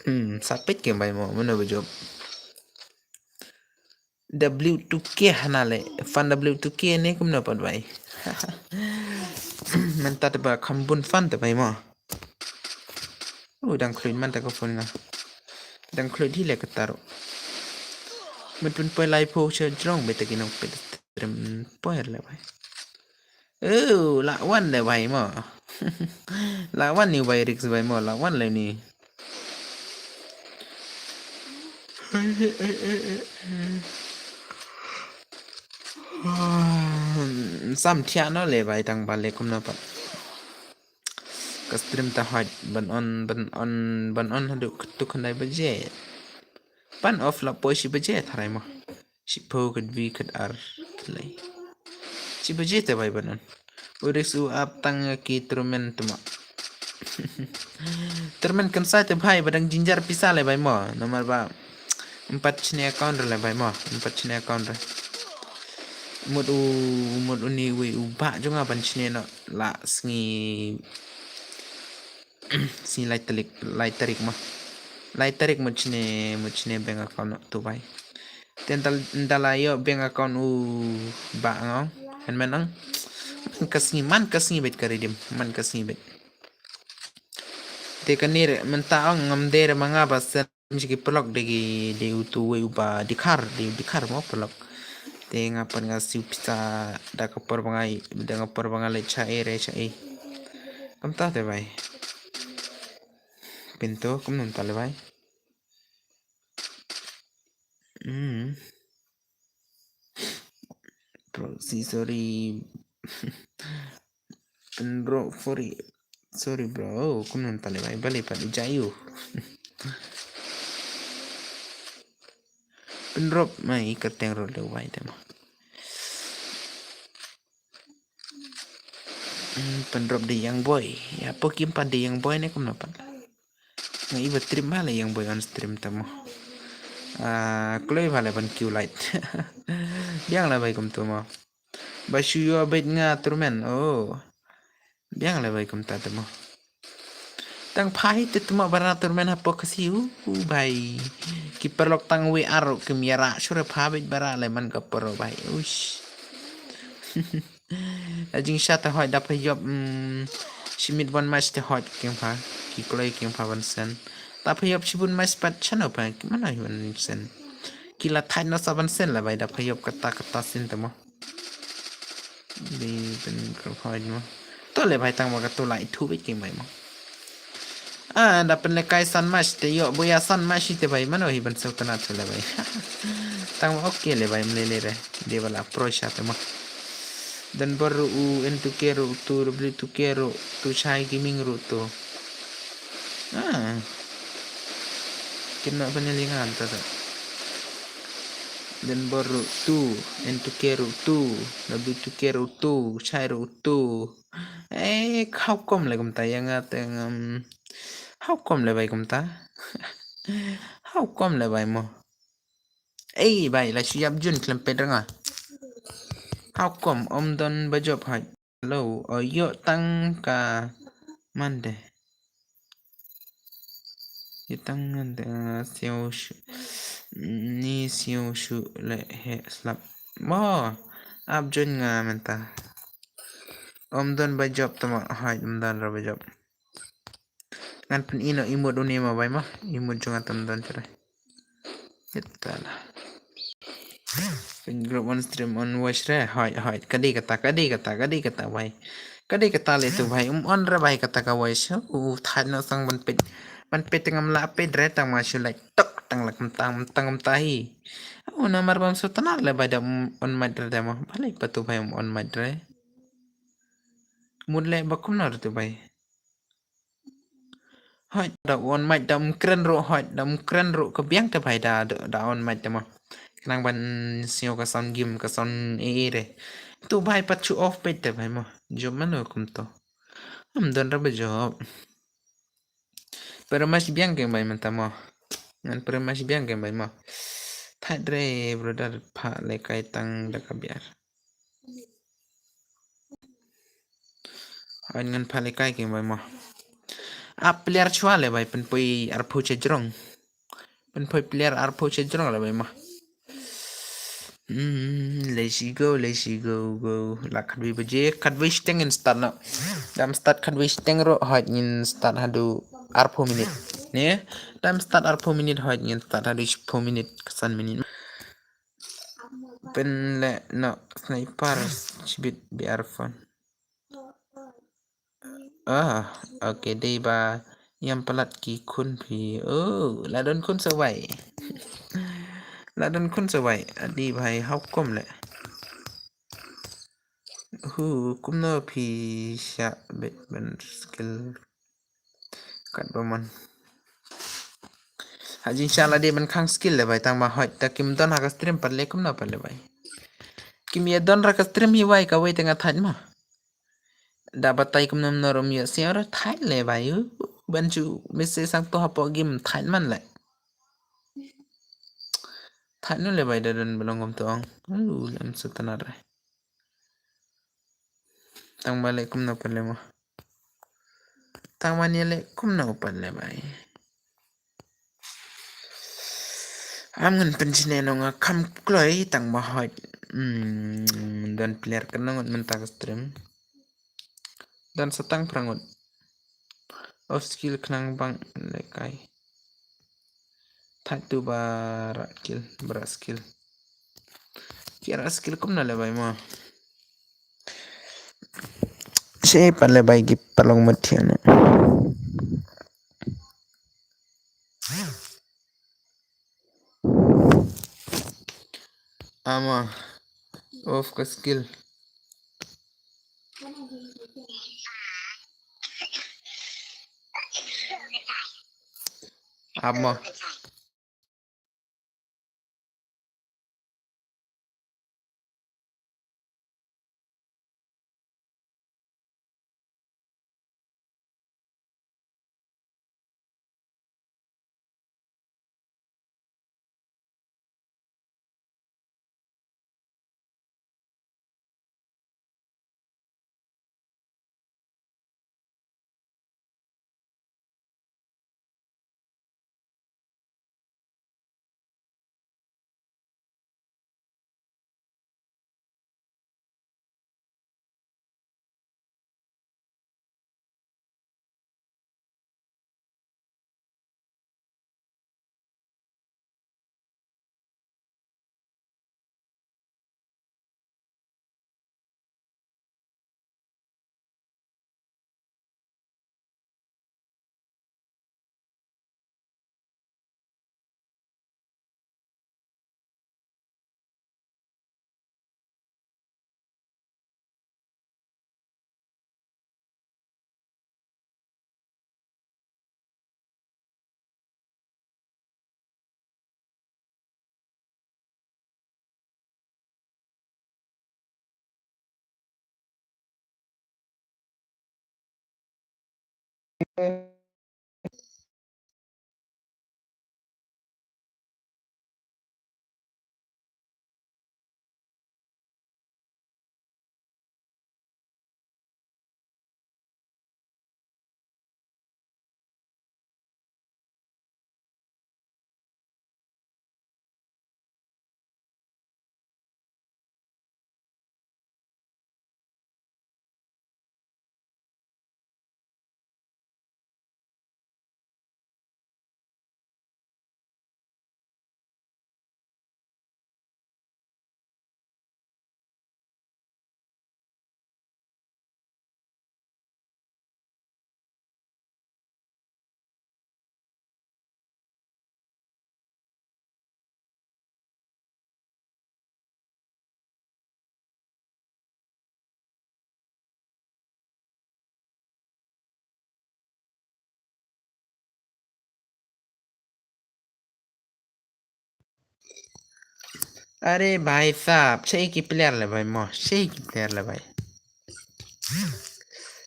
Hmm, sapit ke bai mo, mana ba job. W two K hana le, fan W two K ne kumno pat bai. Menta te ba khambun fan te bai mo. Oh, dang khluit man ta ka phone nga. Dang khluit hi le ka taro. Mut pun poi lai pho che jrong be ta ki nong pe trim poi le bai. Oh, la wan le bai mo. La wan ni bai risk bai mo, la wan le ni. Sam thiah no le bai tang ba le kum na pat. Ka stream ta hot ban on, ban on, ban on haduh katu khandai baje. Ban off la poi shi baje tharai mo. Shiphew khatwi khatar thlai. Shi baje te bai ban on. U risk u ap tang ki tournament tuma. Tournament kan sai te bai ba dang jinjar pisa le bai mo. Namar ba empat shine account re le bai mo. Empat shine account re. Mut u, mut u ni wi u ba jong nga ban shine no la sngi. Sngi lai tarik, lai tarik mo. Lai tarik mut shine, mut shine bank account no tu bai. Ten tal, ndala yo bank account u ba ngong. Hen men ang. Man ka sngi, man ka sngi bet ka redeem. Man ka sngi bet. Te ka ni re, menta ong ngam de re manga ba sen. Mesti ki pelok de ki, de utu wei uba dikhar, de dikhar mo pelok. Te nga pan nga siu pisa da ka por ba nga, da ka por ba nga le cha e re cha e. Kam ta te bai. Pinto, kam nun ta le bai. Hmm. Proxy, sorry. Pynrop, sorry. Sorry, bro. Oh, kun nun tale bai bale pat jayu. Pynrop mai kerteng ro le bai tema. Hmm, pynrop de young boy. Ya, po kim pa de young boy ne kum na pat. Nga iba stream bha la ïeng boi on stream tamo. Ah, kloi bha la ban cue light. Biang la bai kum tamo. Ba shu ïoh beit nga tournament. Oh. Biang la bai kum ta tamo. Tang phai te tamo bara tournament hapo kasi u, u bai. Ki paralok tang we aro kim ïara sure pha beit bara le man ka paro bai. Uish. La jingsha te hoi da pha ïop, mm, shi minit wan match te hoi kieng pha, ki kloi kieng pha ban sen. Da pha ïop shibun match pat chano pha, ki mano hi ban sen. Ki la thait no sa ban sen la bai da pha ïop kata kata sen te mo. Di ben ko hoi mo. To le bai tang ma ka to la ithu bit kieng bai mo. Ah, da pynlekai san match te ïoh boya san match te bai mano hi ban sngewtynnat le bai. Tang ma ok le bai mle le re. De bala pro sha te ma. Dan bor ru u N two K ru tu W two K ru tu chai gaming ru tu. Ah. Kena panel yang anta ta. Dan bor ru tu N two K ru tu W two K ru tu chai ru tu. Eh, how come le kumta ïa nga te ngam, how come le bai kumta? How come le bai mo? Ei bai, la shu ïap jun khlem peit ranga. How come ym don ba jop haj? Lo, o ïoh tang ka man de. Ïoh tang man de, siaw shu. Ni siaw shu le he slap. Mo, ap jun nga mynta. Ym don ba jop tama haj, ym don ra ba jop. Ngan pyn ino imut uni ma bai ma. Imut jong nga tam don chare. Kita la. Pyn group on stream on watch re. Hoi hoi. Kadi kata, kadi kata, kadi kata bai. Kadi kata le tu bai. Um on re bai kata ka watch. U thaj no sang ban pit. Ban pit tengam la pit re tang ma shu like tok tang la kemtang tang kemtahi. U namar bam su tanar le bai da um on mic re da ma. Balik patu bai um on mic re. Mut le ba kumno re tu bai. Hoi, da on mic da um kren ruh, hoi, da um kren ruh ka biang te bai da, da, da on mic te mo. Khnang ban siew ka sound game, ka sound e e re. Tu bai pat chu off peit te bai mo. Jop mano kum to. Am don ra ba jop. Pero mas biang ke bai mynta mo. Ngan pero mas biang ke bai mo. Thait re brother pha le kai tang da ka biar. Hoi ngan pha le kai ke bai mo. Ap player chwa le bai pynpoi arphew cha jrong. Pynpoi player arphew cha jrong le bai mo. Hmm, let's go, let's go, go. La khatwei baje, khatwei shiteng ngin start na. Dam start khatwei shiteng ruh, hoi ngin start haduh arphew minit. Ne? Dam start arphew minit, hoi ngin start haduh shiphew minit, ka san minit. Pynleh noh sniper shibit B R phone. Ah, okay, dei ba ïam palat ki khun phi. Oh, la don khun sawai. La don khun sawai. Adi bhai, how come le? Hu, kumno phi shah bet ban skill. Kat ba mon. Ha jingshah la dei ban khang skill le bai tang ba hoi ta kim don ha ka stream pat le kumno pat le bai. Kim ïa don ra ka stream hi bai kawei te nga thait ma. Da batai kumno mno rum ïa siaw ra thait le bai u. Ban chu message sang to hapoh game thait man le. Thait nu le bai da don ba long kum to ong. U lem sutana re. Tang ba le kumno pat le mo. Tang ba ni le kumno pat le bai. Am ngan pynchine no nga kham kloi tang ba hoi. Hmm, don player kan ngot mynta ka stream. Don satang prangot. Off skill khnang bang le kai. Thait tu ba ra kill, ba ra skill. Ki ra skill kumno le bai mo. She pat le bai ki palong mat thiang ne. Ama off ka skill. Ama. Are bhai sahab, shaei ki player le bhai mo, shaei ki player le bhai.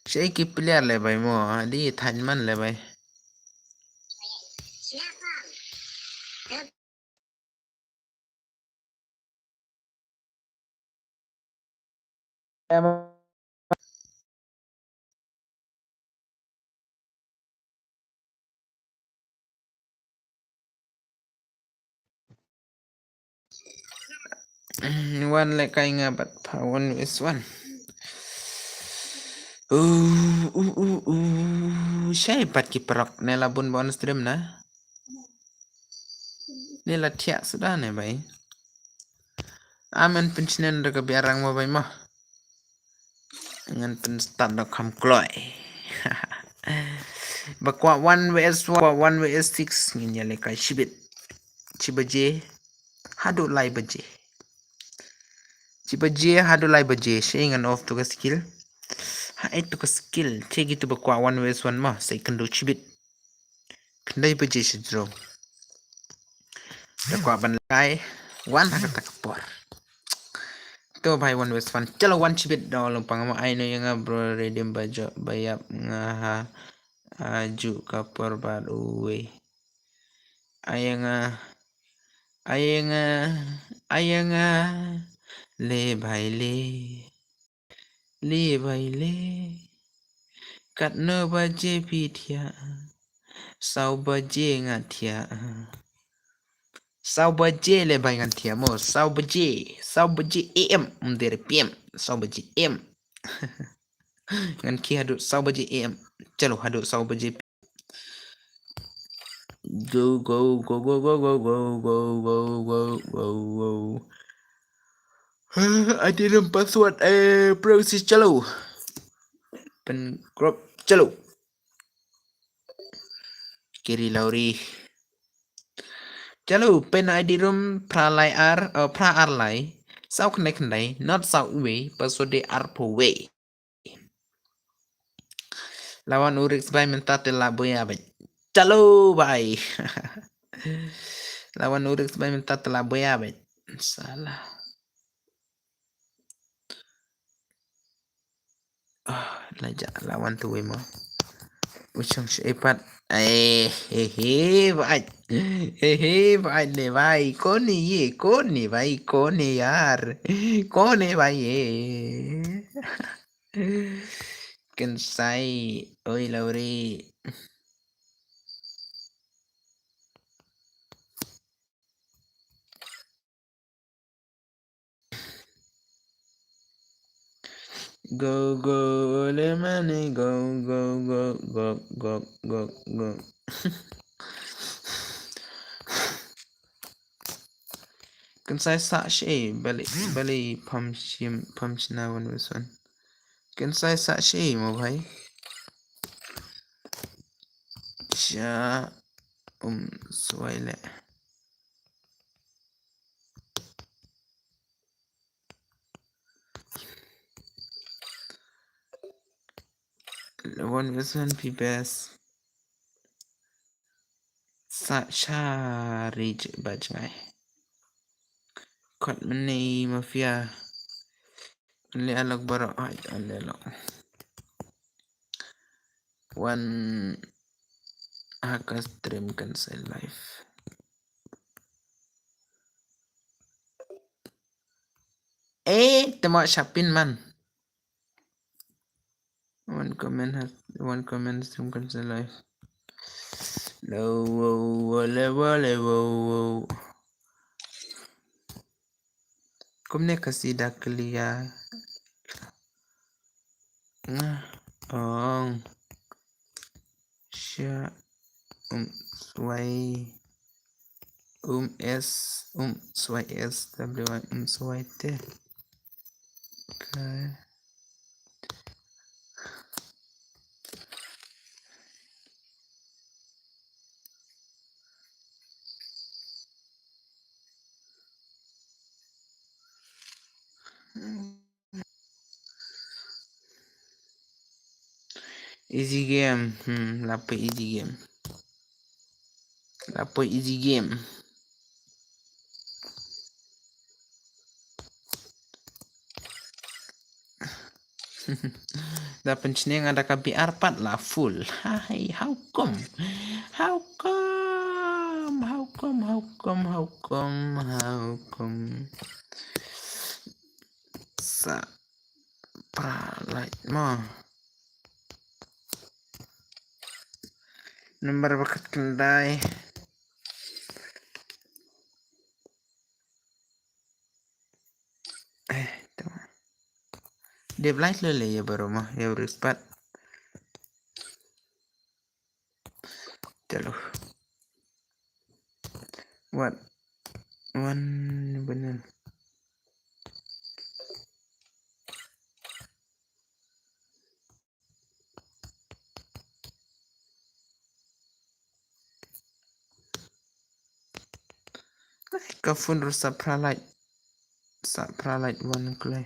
Shaei ki player le bhai mo, adi thain man le bhai. Em. Wan lehkai nga bad pha one versus one. Uh, uh, uh, uh. Shaei pat ki paralok ne la bun ba on stream na. Ne la thiah suda ne bhai. Amen, pynsneng da ka biarang mo bhai mo. Ngan pynstad da kham kloi. Ba kwah one versus one, kwah one versus six, ngin ïa lehkai shibit. Shi baje haduh lai baje. Shi baje haduh lai baje, shaei ngan off to ka skill. Ha, eh, to ka skill. Te kitu ba kwah one versus one mo, sa ïakynduh shibit. Khyndai baje shi jrong. Te kwah ban lehkai wan ha kata ka por. To bhai, one versus one. Chalo, wan shibit da long pang ma ai no ïa nga bro, redim ba jop ba ïap nga ha. Aju ka por bad uwei. Ai ïa nga, ai ïa nga, ai ïa nga. Le bhai le. Le bhai le. Katno baje phi thiah? Saw baje nga thiah. Saw baje le bhai ngan thiah mo. Saw baje. Saw baje A M. Ym dei P M. Saw baje A M. Ngan khie haduh saw baje A M. Chalo, haduh saw baje. Go, go, go, go. Ai ti rum password, eh, proxy, chalo. Pyn group, chalo. Kiri Lauri. Chalo, pyn I D room phra lai ar, eh, phra ar lai. Saw khyndai khyndai, not saw wei, password de arphew wei. Lawan u risk bai mynta te la boya bai. Chalo bai. Lawan u risk bai mynta te la boya bai. Salah. Ah, la ja, lawan tu wei mo. U shong shi epat. Eh, he, he, bai. He, he, bai, ne, bai. Kone ye, kone, bai, kone, yar. Kone, bai, ye. Kynsai, oi, Lauri. Go, go, le mane, go, go, go. Kynsai sa shi, bali, bali pam shim, pam shina one versus one. Kynsai sa shi mo bhai. Sha, um, swai le. One versus one P P S. Sa sha ri ba jngai. Kot mane mafia. Le alok baro ai ale alok. One hacker stream cancel live. Eh, temo shapin man. One comment has, one comment stream cancel live. Lo, wo, wo, le, wo, le, wo, wo. Kumne ka sida clear. Nga ong. Sha, um, swai. Um, S, um, swai, S, W, I, um, swai, te. Okay. Easy game. Hmm, la poi easy game. La poi easy game. Da pynshne nga da ka B R pat la full. Hai, how come? How come? How come? How come? How come? How come? Sa pra light mo. Number ba khatkhyndai. Eh, tama. Dep light leh leh ïa baroh mo, ïa baroh spat. Chalo. What? One banana. Ka phone ruh sa pra light. Sa pra light wan kloi.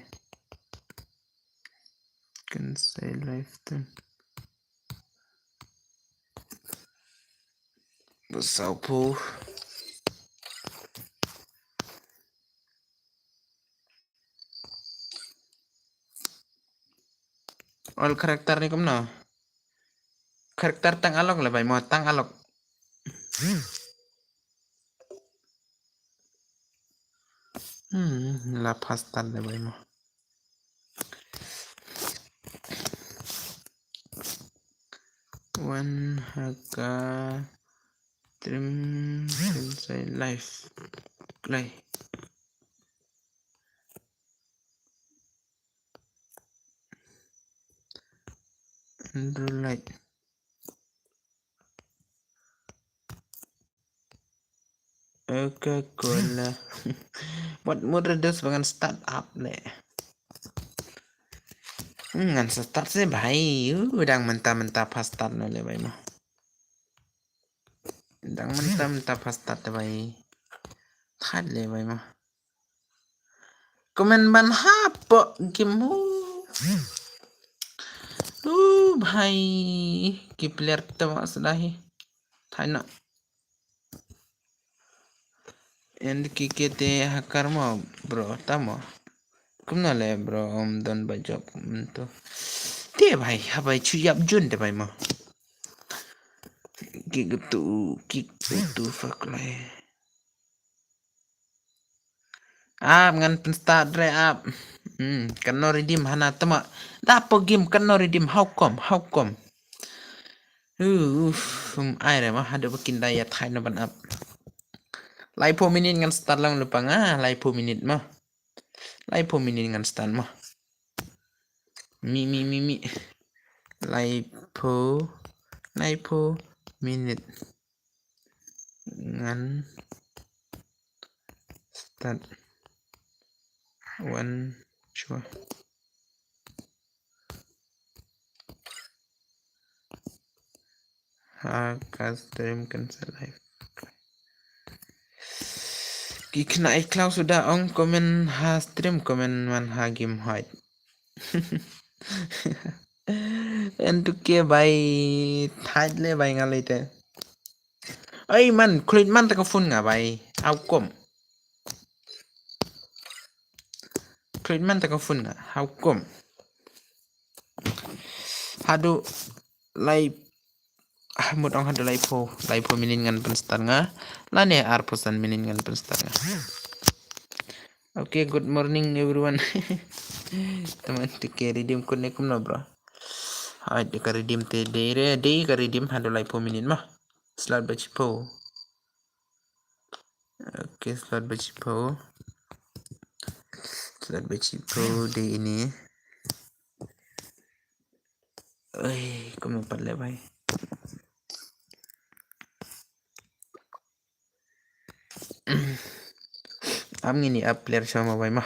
Kan sa live tu. Ba saw phew. All character ni kumno? Character tang alok le bai mo, tang alok. Hmm, la pha start le bai mo. Wan ha ka stream kan sa live. Kloi. Andrew Light. Coca-Cola. Wat mut reduce ba ngan start up le. Hmm, ngan start se bai. Uh, dang mynta mynta pha start na le bai mo. Dang mynta mynta pha start le bai. Thad le bai mo. Comment ban hapoh game ho. Uh, bhai. Ki player to ma sudah hi. Thai na. And ki kete hakar mo, bro, tamo. Kumno le, bro, om don ba job mynto. Te bhai, ha bhai, chu yap jun te bhai mo. Ki tu, ki tu fuck le. Ap ngan pynstart re ap. Hmm, kan no redeem hana tama. Da po game kan no redeem, how come, how come? Uf, um, ai re ma, haduh ba kin da ïa thai na ban ap. Laiphew minit ngan start lang lypa nga, laiphew minit ma. Laiphew minit ngan start ma. Mi, mi, mi, mi. Laiphew, laiphew minit. Ngan start wan shuwa. Ha ka stream kan sa live. Ki khynnah i khlaw suda ong comment ha stream, comment man ha game hide. En tu ke bai thait le bai ngalai te. Ai man, khlait man ta ka phone nga bai. How come? Khlait man ta ka phone nga. How come? Haduh lai, ah, mut ong haduh laiphew, laiphew minit ngan pynstart nga. Lane arphew san minit ngan pynstart nga. Okay, good morning everyone. Teman tu ke redeem code ne kumno, bro? Hai, de ka redeem te dei re, dei ka redeem haduh laiphew minit ma. Slot ba shiphew. Okay, slot ba shiphew. Slot ba shiphew dei ini. Oi, kumno pat le bai. Am ngin ïa player shuwa ma bai ma.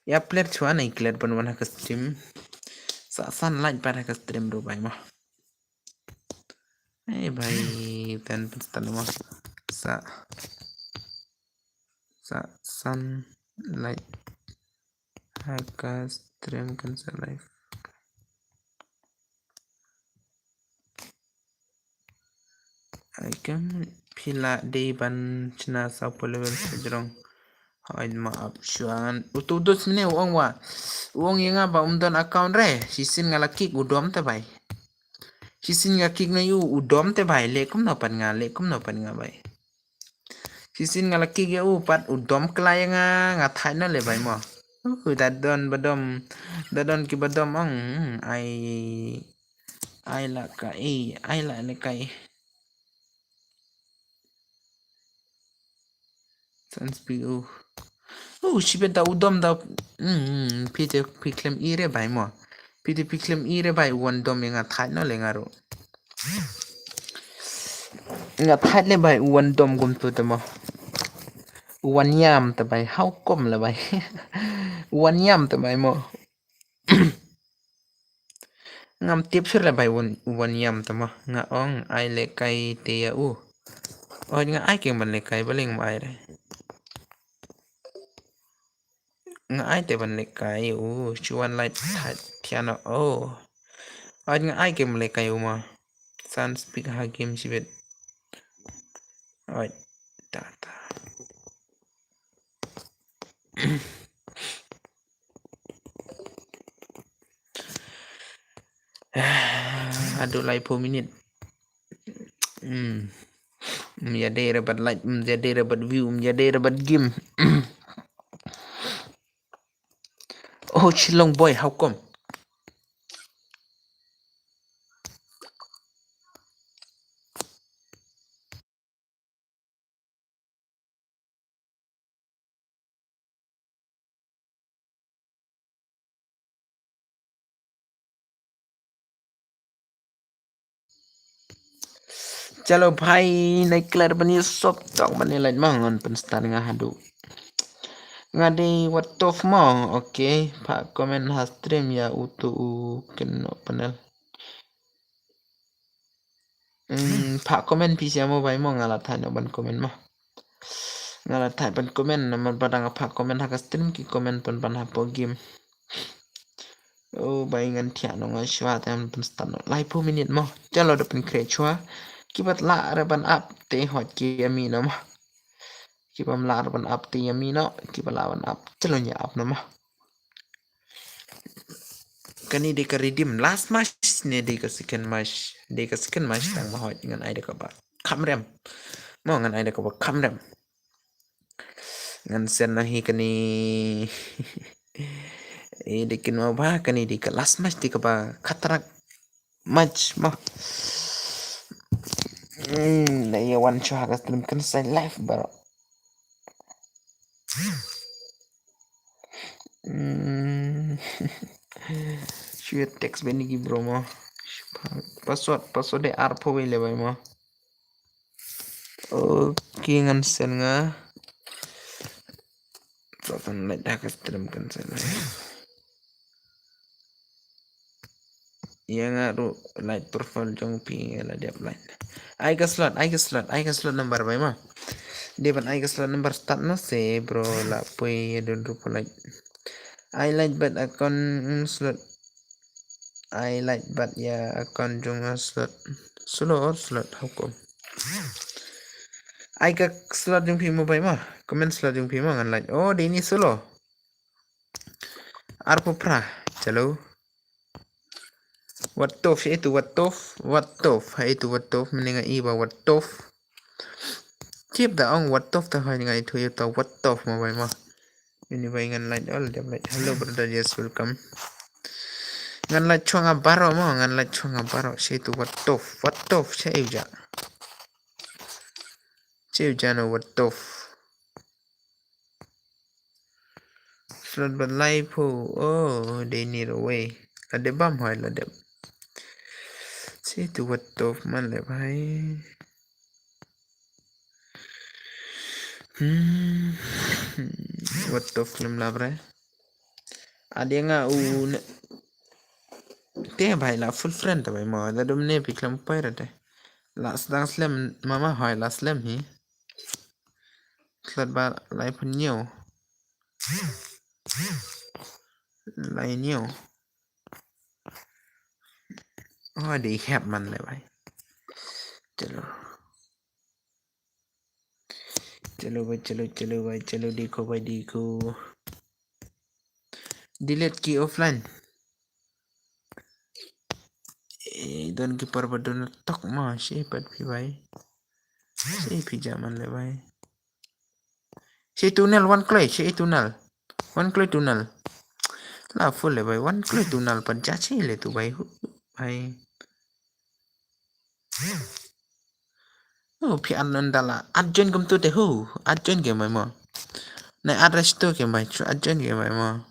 Ïa player shuwa na i klet ban wan ha ka stream. Sa san like pat ha ka stream ruh bai ma. Eh bai, ten pynstart ma. Sa, sa san like ha ka stream kan sa live. Ai kam phi lah dei ban shna sawphew level sa jrong. Hoi ma ap shuan. Utu dus mene u ong wa. U ong ïa nga ba um don account re. Shisien nga la kick u dom te bai. Shisien nga kick na ïa u u dom te bai. Le kumno pat nga, le kumno pat nga bai. Shisien nga la kick ïa u pat u dom kla ïa nga, nga thait na le bai mo. Uh, da don ba dom. Da don ki ba dom ong. Hmm, ai ai la kai, ai la le kai. Sans pi u. U shibet da u dom da. Hmm, phi te phi khlem i re bai mo. Phi te phi khlem i re bai u wan dom ïa nga thait na le nga ruh. Nga thait le bai u wan dom gum tu te mo. U wan ïam te bai, how come le bai. U wan ïam te bai mo. Ngam tip shuh le bai u wan, u wan ïam te mo. Nga ong ai le kai te ïa u. Oi nga ai keng ban le kai ba leng ma ai re. Nga ai te ban le kai u, shu wan lai thait thian o. Oi nga ai keng ban le kai u mo. Sans pi ha game shibet. Oi ta ta. Haduh laiphew minit. Hmm. Um ïadei re bad like, um ïadei re bad view, um ïadei re bad game. Oh, Shillong boy, how come? Chalo bhai, nai kler ban ïa sop tong ban ïa lait ma ngan pynstart nga haduh. Nga dei wat tof mo, okay, pha comment ha stream ïa utu u ken no panel. Hmm, pha comment phi sha mo bai mo nga la thait no ban comment mo. Nga la thait ban comment namar ba dang pha comment ha ka stream ki comment pyn ban hapoh game. Oh bai ngan thiah no nga shwa te ban pynstart no. Laiphew minit mo. Chalo da pynkhreh shwa. Ki bat lah re ban ap te hot ki ïa mi no mo. Ki bam lah re ban ap te ïa mi no. Ki ba lah ban ap. Chalo ïa ap no mo. Kane dei ka redeem last match ne dei ka second match, dei ka second match tang ma hoi ngan ai da kaba kham rem. Mo ngan ai da kaba kham rem. Ngan send na hi kane. Eh dei kin ma ba kane dei ka last match dei kaba khatrak match mo. Hmm, na ïa wan shuwa ka stream kan sai live bro. Hmm. Shu ïa text bani ki bro mo. Password, password de arphew wei le bai mo. Okay ngan send nga. Sa san light ha ka stream kan send light. Ïa nga ruh light profile jong phi nga la dep light. Ai ka slot, ai ka slot, ai ka slot number bai ma. Dei ban ai ka slot number start no se bro la poi ïa don ruh light. Ai light bad account, mm, slot. Ai light bad ïa account jong nga slot. Slot, slot hukum. Ai ka slot jong phi mo bai ma. Comment slot jong phi mo ngan light. Oh, dei ni solo. Arphew phra, chalo. Wat tof, itu wat tof, wat tof, itu wat tof, mending nga i ba wat tof. Tip da ong wat tof ta hai nga itu ïa ta wat tof mo bai mo. Ini bai ngan light all, dep light. Hello brother, yes welcome. Ngan light chong a baro mo, ngan light chong a baro. Shi itu wat tof, wat tof, shi uja. Shi uja no wat tof. Slot bad laiphew. Oh, dei ni ro wei. La dep bam hoi la dep. Shi tu wat tof man le bhai. Hmm. Wat tof khlem lap re. Ade nga u ne. Te bhai la full friend te bhai mo. Da dum ne pi khlem pai re te. La sdang slem mama hoi la slem hi. Slot ba laiphew hynñiew. Laiphew hynñiew. Oh, dei hep man le bhai. Chalo. Chalo bhai, chalo, chalo bhai, chalo, dekho bhai, dekho. Delete ki offline. Eh, don ki por ba don tok ma, shi pat phi bhai. Shi phi jaman le bhai. Shi tunnel, wan kloi, shi tunnel. Wan kloi tunnel. La full le bhai, wan kloi tunnel pat ja shi le tu bhai. Hu, bhai. Oh, phi an nan dala. At join kumtu te hu. At join ke mai mo. Nai at rest to ke mai. Chu at join ke mai mo.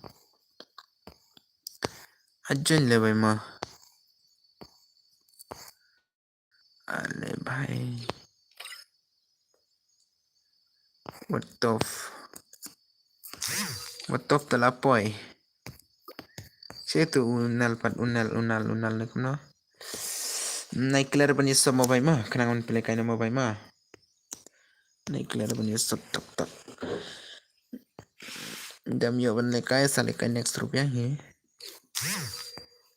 At join le mai mo. Ale bhai. What the f-, what the f-, tala poi. Shi tu unal pat, unal, unal, unal ne kumno. Nai clear ban ïa sop mobile ma, khnang ban pynlehkai na mobile ma. Nai clear ban ïa sop tok tok. Dam ïoh ban lehkai, sa lehkai next rupiah hi.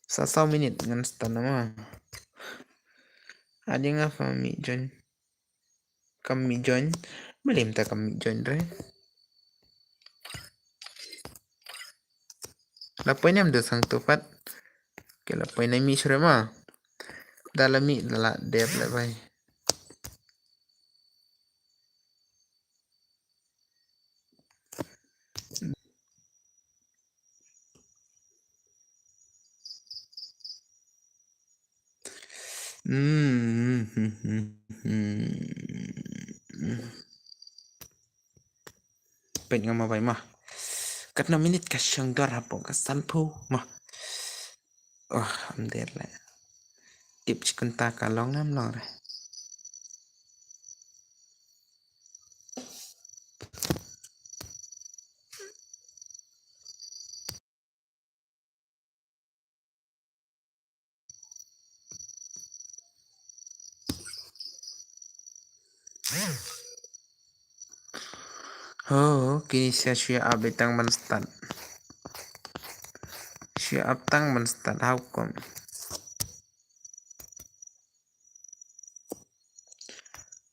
Sa saw minute ngan start na ma. Adi nga fa mi join. Kam mi join. Balim ta kam mi join re. La poi nem do sang tu pat. Ke la poi na mi sure ma. Da la mi la la dep le bhai. Hmm. Peit nga mobile ma. Katno minit ka shong dor hapoh ka sanphew ma. Oh, am der le. Tip chi kunta ka long nam long re. Oh, kini sia shu ap tang ban start. Shu ap tang ban start, how come?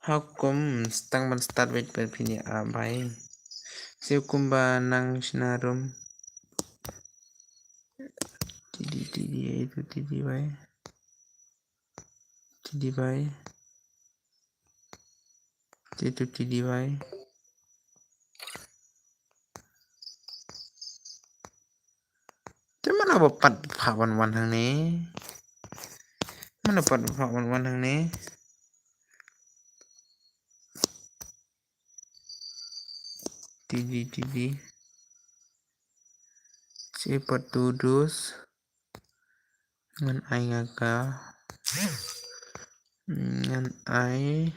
How come stang ban start wait per pini a bai? Sio kumba nang shna room. Tidi, tidi, itu tidi bai. Tidi bai. Itu tidi bai. Te mano ba pat pha wan wan hangne? Mano pat pha wan wan hangne? Tidi, tidi. Siapa tudus? Ngan ai nga ka. Ngan ai.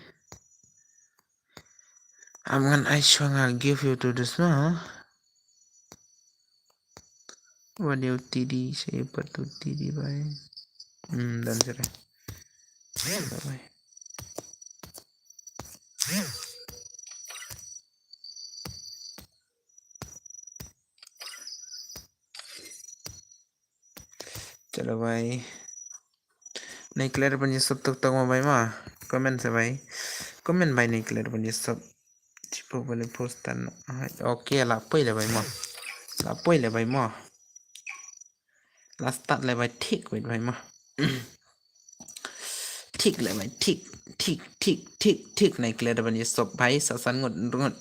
Am ngan ai shuwa nga give you to this ma. Wa deu tidi, siapa tu tidi bai. Hmm, dan sere. Bye bye. Chalo bhai. Nai clear ban ïa sub tok tok ma bhai ma. Comment sa bhai. Comment bhai nai clear ban ïa sub. Chipo bale post tan. Okay, la poi le bhai ma. La poi le bhai ma. La start le bhai thik wait bhai ma. Thik le bhai thik. Thik, thik, thik, thik nai clear ban ïa sub bhai sa san ngut ngut.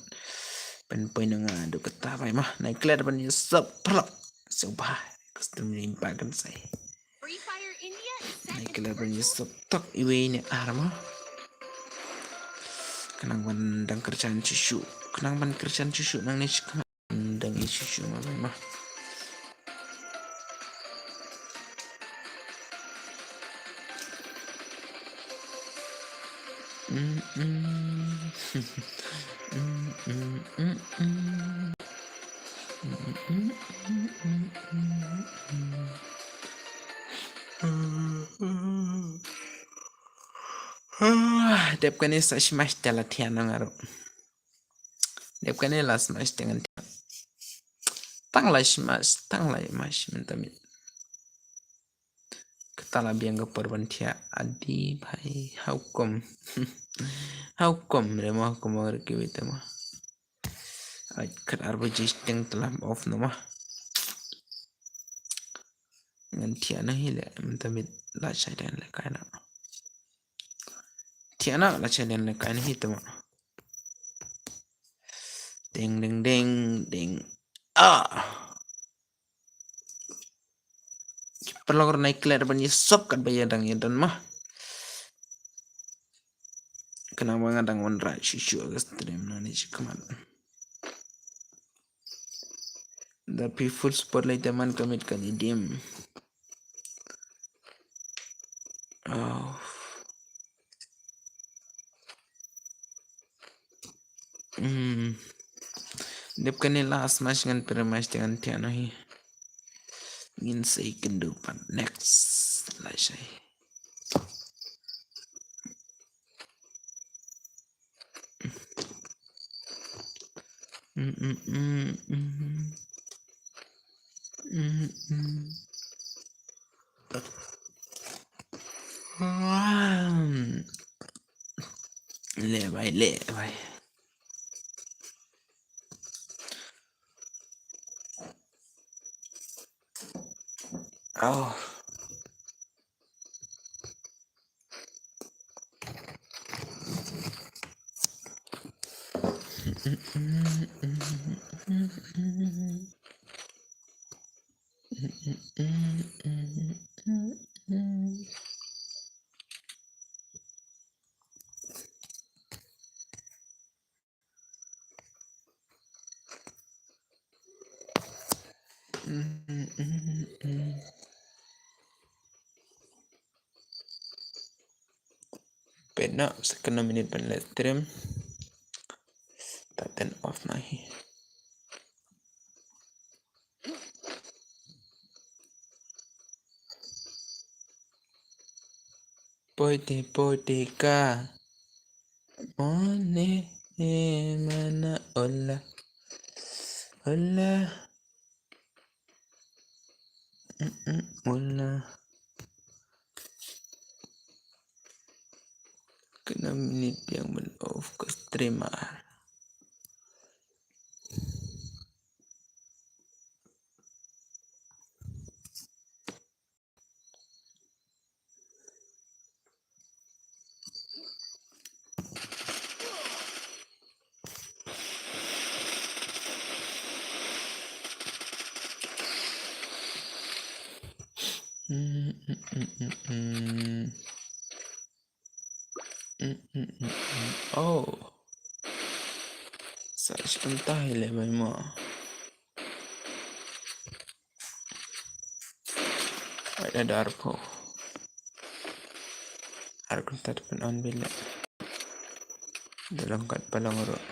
Pen poi nang adu kata bhai ma. Nai clear ban ïa sub prap. So bhai. Custom rim pa kan sai. Nai clear ban ïa sub tok iwei ne ar ma. Khnang ban dang kyrchan shishu. Khnang ban kyrchan shishu nang ne shi khnang dang i shishu ma bhai ma. Dep kane sa smash te la thian nang aro. Dep kane la smash te ngan thian. Tang la smash, tang la smash mentamit. Kata la biang ka por ban thiah adi bhai, how come? How come re mo, how come re ki wite mo? Khat ar baje shiteng te lah off noh ma. Ngan thiah noh hi leh mynta, mut lashai dang lehkai noh. Thiah noh, lashai dang lehkai noh hi te ma. Ding ding ding ding. Ah. Paralok, nai klet ban ïa sop kat ba ïa dang ïa don ma. Kane ba nga dang wanrah shuh shuh ka stream nangne shakhmat. Da phi full support lei te man ka miet ka dim. Oh. Hmm. Dep kane last match ngan pyrshah match te ngan thiah noh hi. Ngin sa ïakynduh pat next. Lashai. Mm, mm, mm, mm. Mm, mm. Leh bhai, leh bhai. Oh. Pynah second minute ban leh stream. Ta turn off na hi. Poi te, poi te ka. Mone, eh, mana, hola. Hola. Mm, mm, hola. Kane minit biang ban off ka streamer. Mm, mm, mm, mm, mm. Mm, mm, mm, mm. Oh. Sa shi kynta hi leh bai mo. Wait, ada arphew. Ar kynta te pynban bile. Dalam kat palang ruh.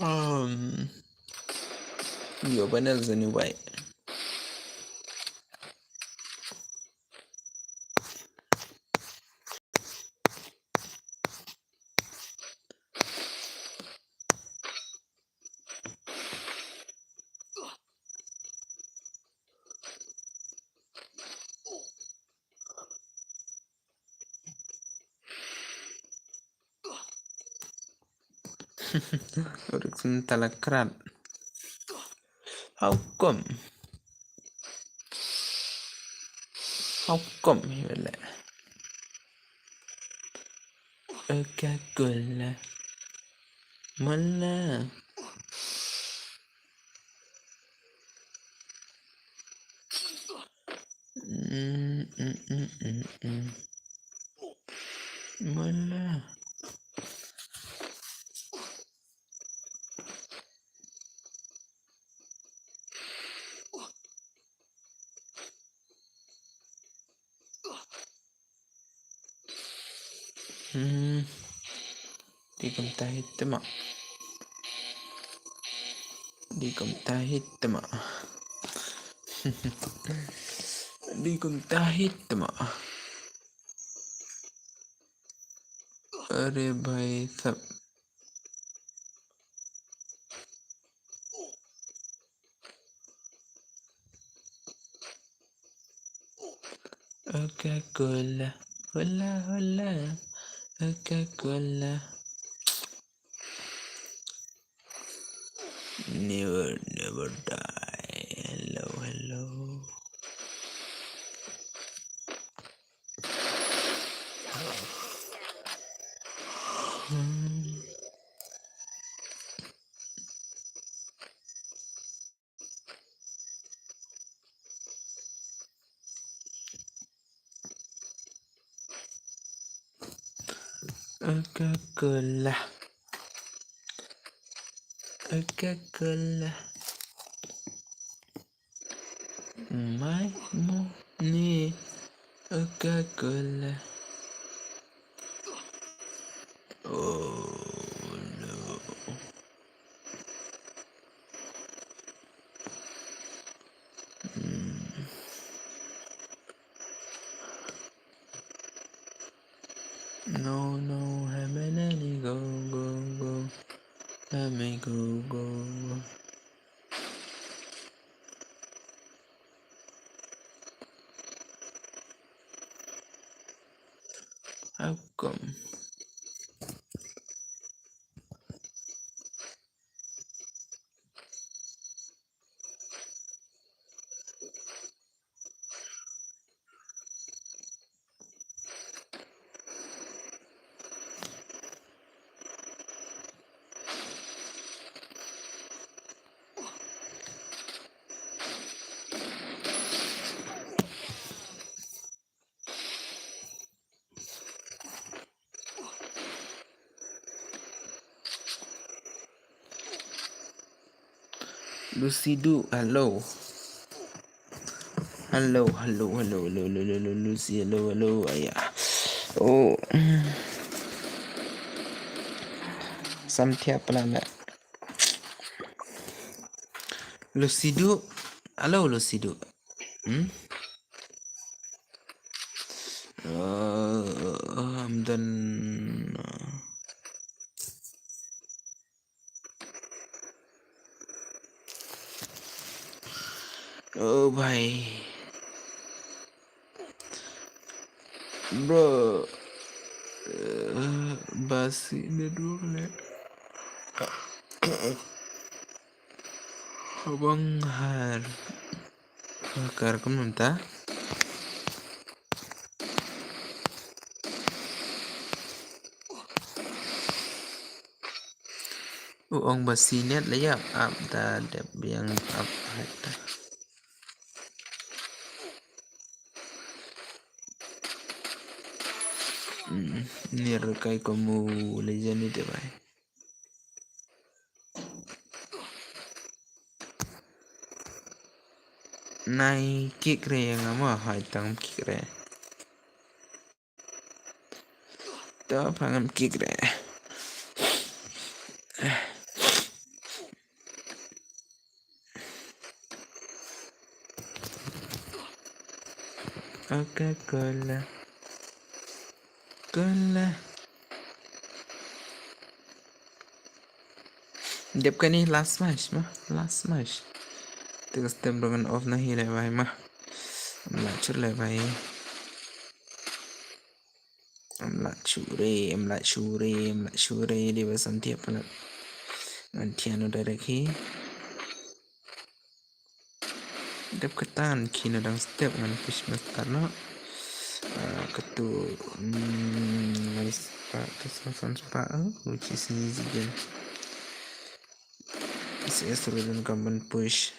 Um, yo, panel zani wai. Urik sum tala krat. How come? How come hi wele? Coca-Cola. Mala. Mm, mm, mm, mm, mm. Mala. Hmm. Di kumta hi te ma. Di kumta hi te ma. Di kumta hi te ma. अरे भाई साहब। Coca-Cola, hola, hola, Coca-Cola. Never, never die. Hello, hello. Hmm. Coca-Cola. Coca-Cola. My money. Coca-Cola. Oh no. Hmm. No, no, Hermione, go, go, go. Let me go, go, go. How come? Lucy Du, hello. Hello, hello, hello, hello, hello, hello, Lucy, hello, hello, aya. Oh. Samthia pala la. Lucy Du, hello, Lucy Du. Hmm? Uh, I'm done. Oh, bhai. Bro. Uh, basi network ne. Abang har. Kar kum mynta. U ong ba sinet la ïap ap da dep biang ap hata. Hmm, ni rukai komu lejen ni te bai. Nai kick re yang ama hai tang kick re. To pangam kick re. Coca-Cola. Cola. Dep kane last match ma, last match. Te ka stem rongan off na hi le bai ma. Am la chur le bai. Am la chure, am la chure, am la chure, di ba san tiap pala. Ngan tiano direct hi. Dep katan kino dang step ngan push master no. Ah, katu, hmm, lai spah, tu san spah, oh, which is easy game. S S Roden kan ban push.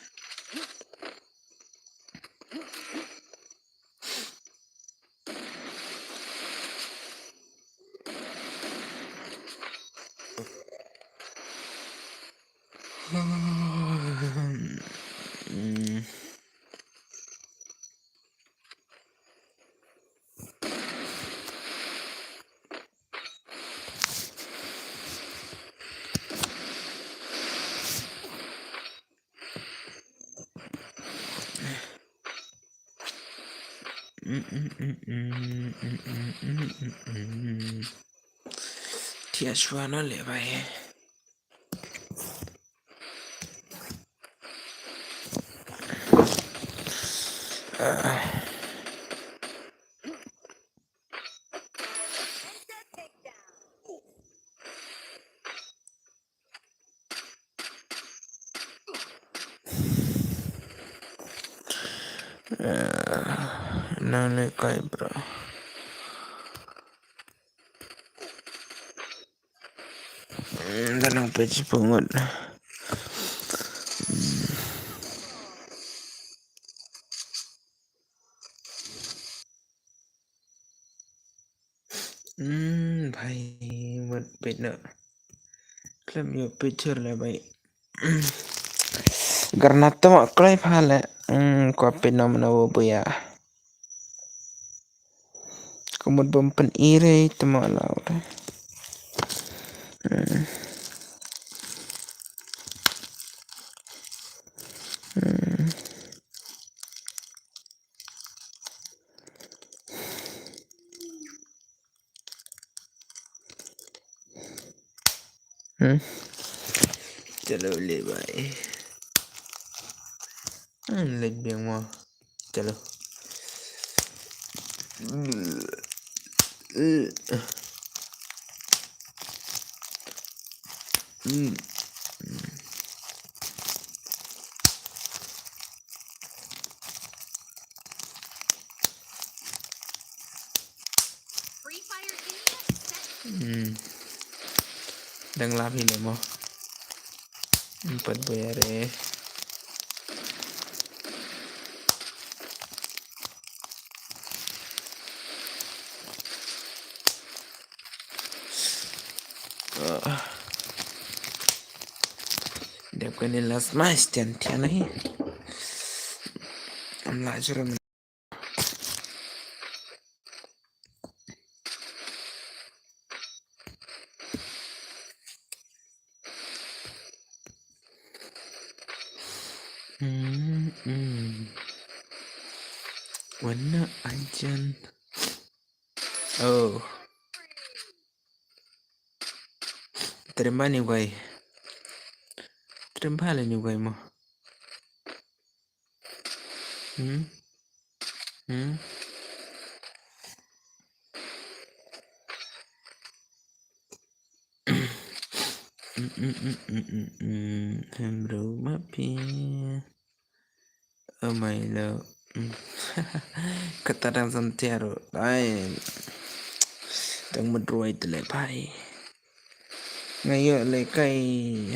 Tiashwa na le bai. Ah. Eh, nang lehkai bro. Hmm, da nang peit shiphew ngut. Hmm. Hmm, bhai, wat peit noh. Khlem ïoh picture le bhai. Garna tama kloi pha le. Hmm, ko peit noh mano bo ya. Ko mut bym pyn-i re tama lau re. Hmm. Hmm. Hmm. Chalo le bhai. Hmm, leit biang mo. Chalo. Hmm. Hmm. Hmm. Dang lap hi le mo. Empat bayar eh. Ah. Dep kane last match tian tian hi. Am la jurang. Hmm, hmm. Wana ajan. Oh. Trembani guai. Trembale ni guai mo. Hmm? Hmm? Mm, mm, mm, mm, mm, mm. Hemro mapi. Oh my love. Mm. Kata dang santiaro. Ai. Dang medroi tele pai. Nga ïoh lehkai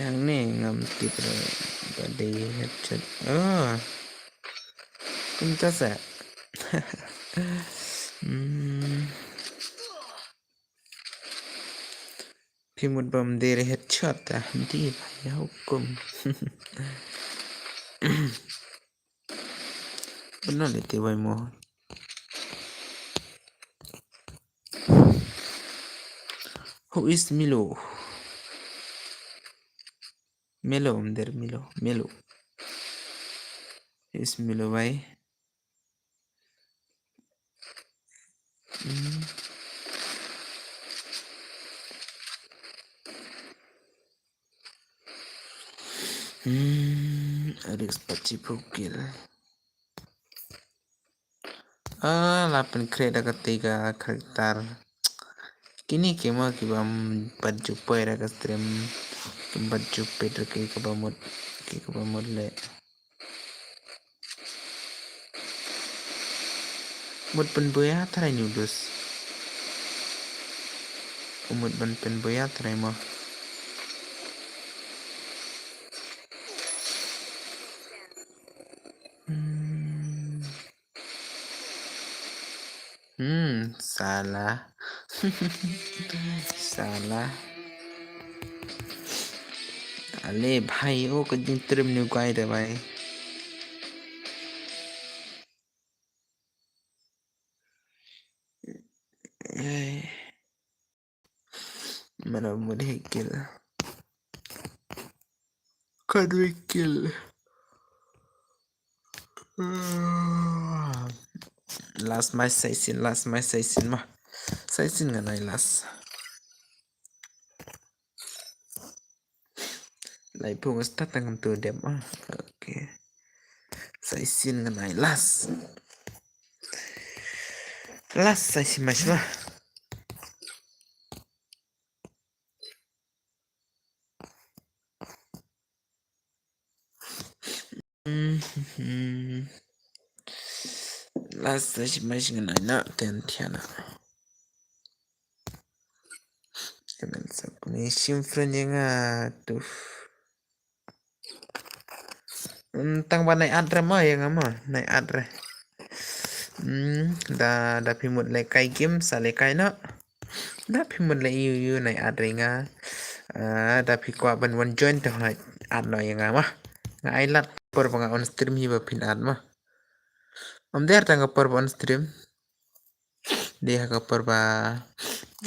hangne ngam tip re ba dei headshot. Oh. Kumta sa. Hmm. Phi mut bam dei re headshot ah. Dei ba ïa hukum. Bana le te wai mo. Who is Milo? Melo, under Milo, Melo. Who is Milo, why? Hmm. Hmm, Alex Pachi Pukil. Ah, la pyn-create da kata ka character. Kine ki ma ki bym pat ju poi da ka stream. Ki bym pat ju peit da ki kaba mut, ki kaba mut leh. Mut pynbuya trai ni u dus. Mut ban pynbuya trai mo. Hmm. Hmm, salah. Salah. Ale bhai, o ka jingtrem ni u guy da bhai. Eh. Mana mut he kill. Kadui kill. Last match saisin, last match saisin ma. Saisin ngan ai last. Lai pung start ngam tu dem ah. Okay. Saisin ngan ai last. Last saisin match ma. Mhm. Smash ngan ai na ten thiana. Kane sim friend ïa nga tu. Hmm, tang ba nai add re mo ïa nga mo, nai add re. Hmm, da da phi mut lehkai game sa lehkai noh. Da phi mut leh ïu ïu nai add re nga. Ah, da phi kwah ban wan join te hoi add noh ïa nga mo. Nga ai lad por ba nga on stream hi ba phin add mo. Ym dei tang ka por ba on stream. Dei ha ka por ba,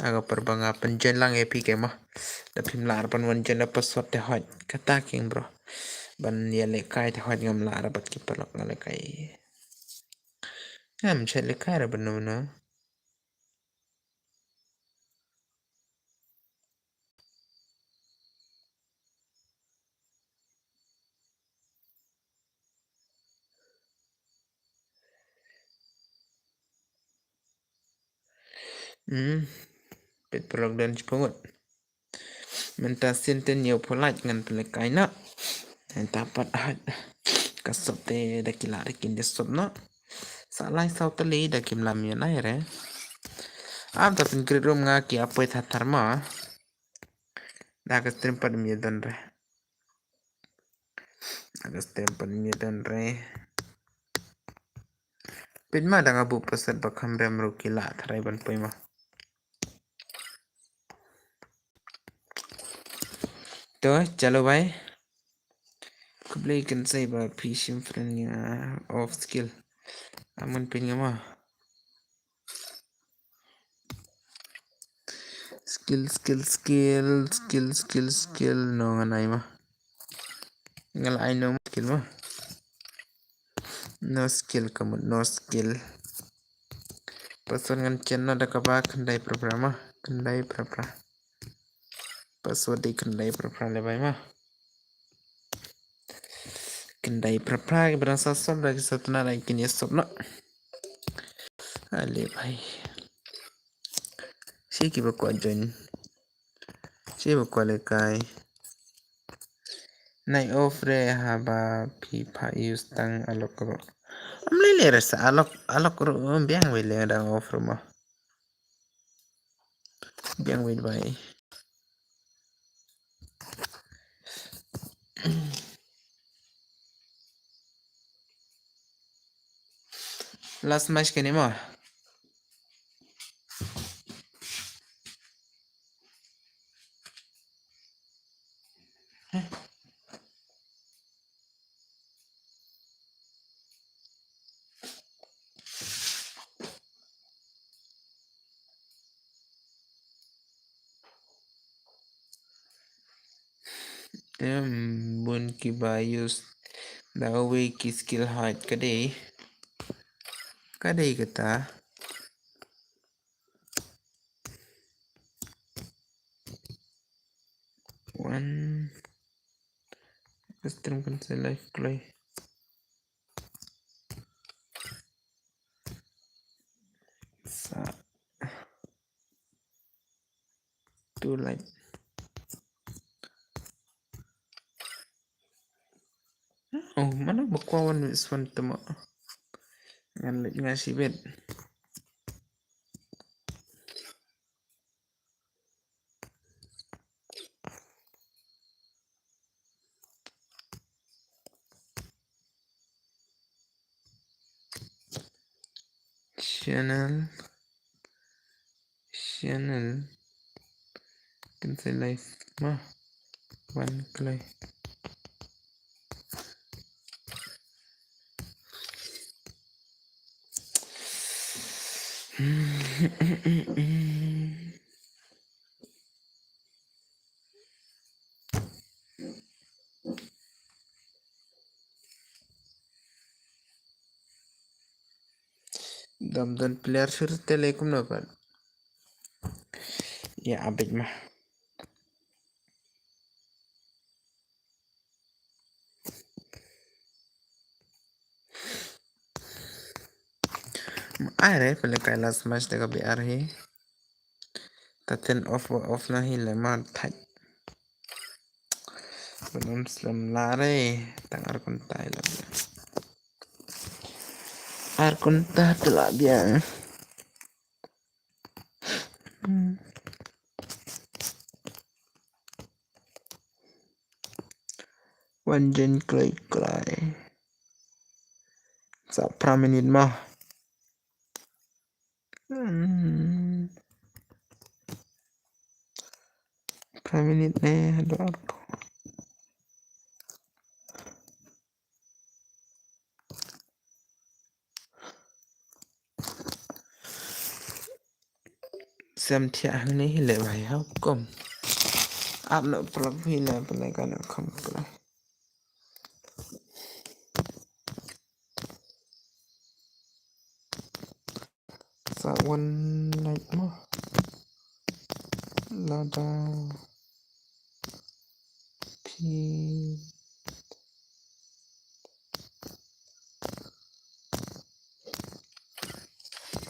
ha ka por ba nga pynjoin lang ïa phi keiñ mo. Da phim lah ban wan join da password te hoi. Kata keiñ bro. Ban ïa lehkai te hoi ngam lah bad ki paralok nga lehkai. Ngam shait lehkai re ban no no. Hmm. Peit paralok don shiphew ngut. Mynta sien te hynñiew phew lait ngan pynlehkai noh. Mynta pat hait. Ka sop te da ki lah re kin da sop noh. Sa lai saw tylli da kim lah ïa nai re. Ap da pyn create room nga ki apoi tha thar mo. Da ka stream pat ym ïa don re. Da ka stream pat ym ïa don re. Peit ma da nga buh password ba kham rem ruh ki lah tharai ban poi ma. To, chalo bhai. Khublei kynthei ba phi shim friend ïa nga off skill. Aman pyn nga ma. Skill, skill, skill, skill, skill, skill. No ngan ai ma. Ngan ai no skill ma. No skill ka mut, no skill. Password ngan chen noh da kaba khyndai phra phra ma. Khyndai phra phra. Password dei khyndai phra phra le bhai ma. Khyndai phra phra ki ba dang sah sop da ki sah tnat da kin ïa sop noh. Ale bhai. Shi ki ba kwah join. Shi ba kwah lehkai. Nai off re haba phi pha use tang alok ruh. Am lei lei re sa alok, alok ruh, um, biang wei lei dang off ruh ma. Biang wei bhai. Last match kane mo. Em, bun ki ba use da wei ki skill hide ka dei. Ka dei kata. One. Custom cancel live play. Sa. Too late. Oh, mana ba kwah wan wis wan tama. Ngan leit nga shibit. Channel, channel. Kan sa live ma. Wan kloi. Dam don player sur te le kumno pat. Ïa, abit ma. Are pele kai last match da ka B R hi. Taten off, off na hi le ma thai. Belum selam lare tang ar kuntai lagi. Ar kunta tla biang. Hmm. Wan jen klai klai. Sa pra minit ma. Hmm. Pra minit ne, dua. Sem thiah hangne hi le bai ha kum. Ap na plak hi le pynlai ka na kham pynlai. Sa wan like mo. Lada phi.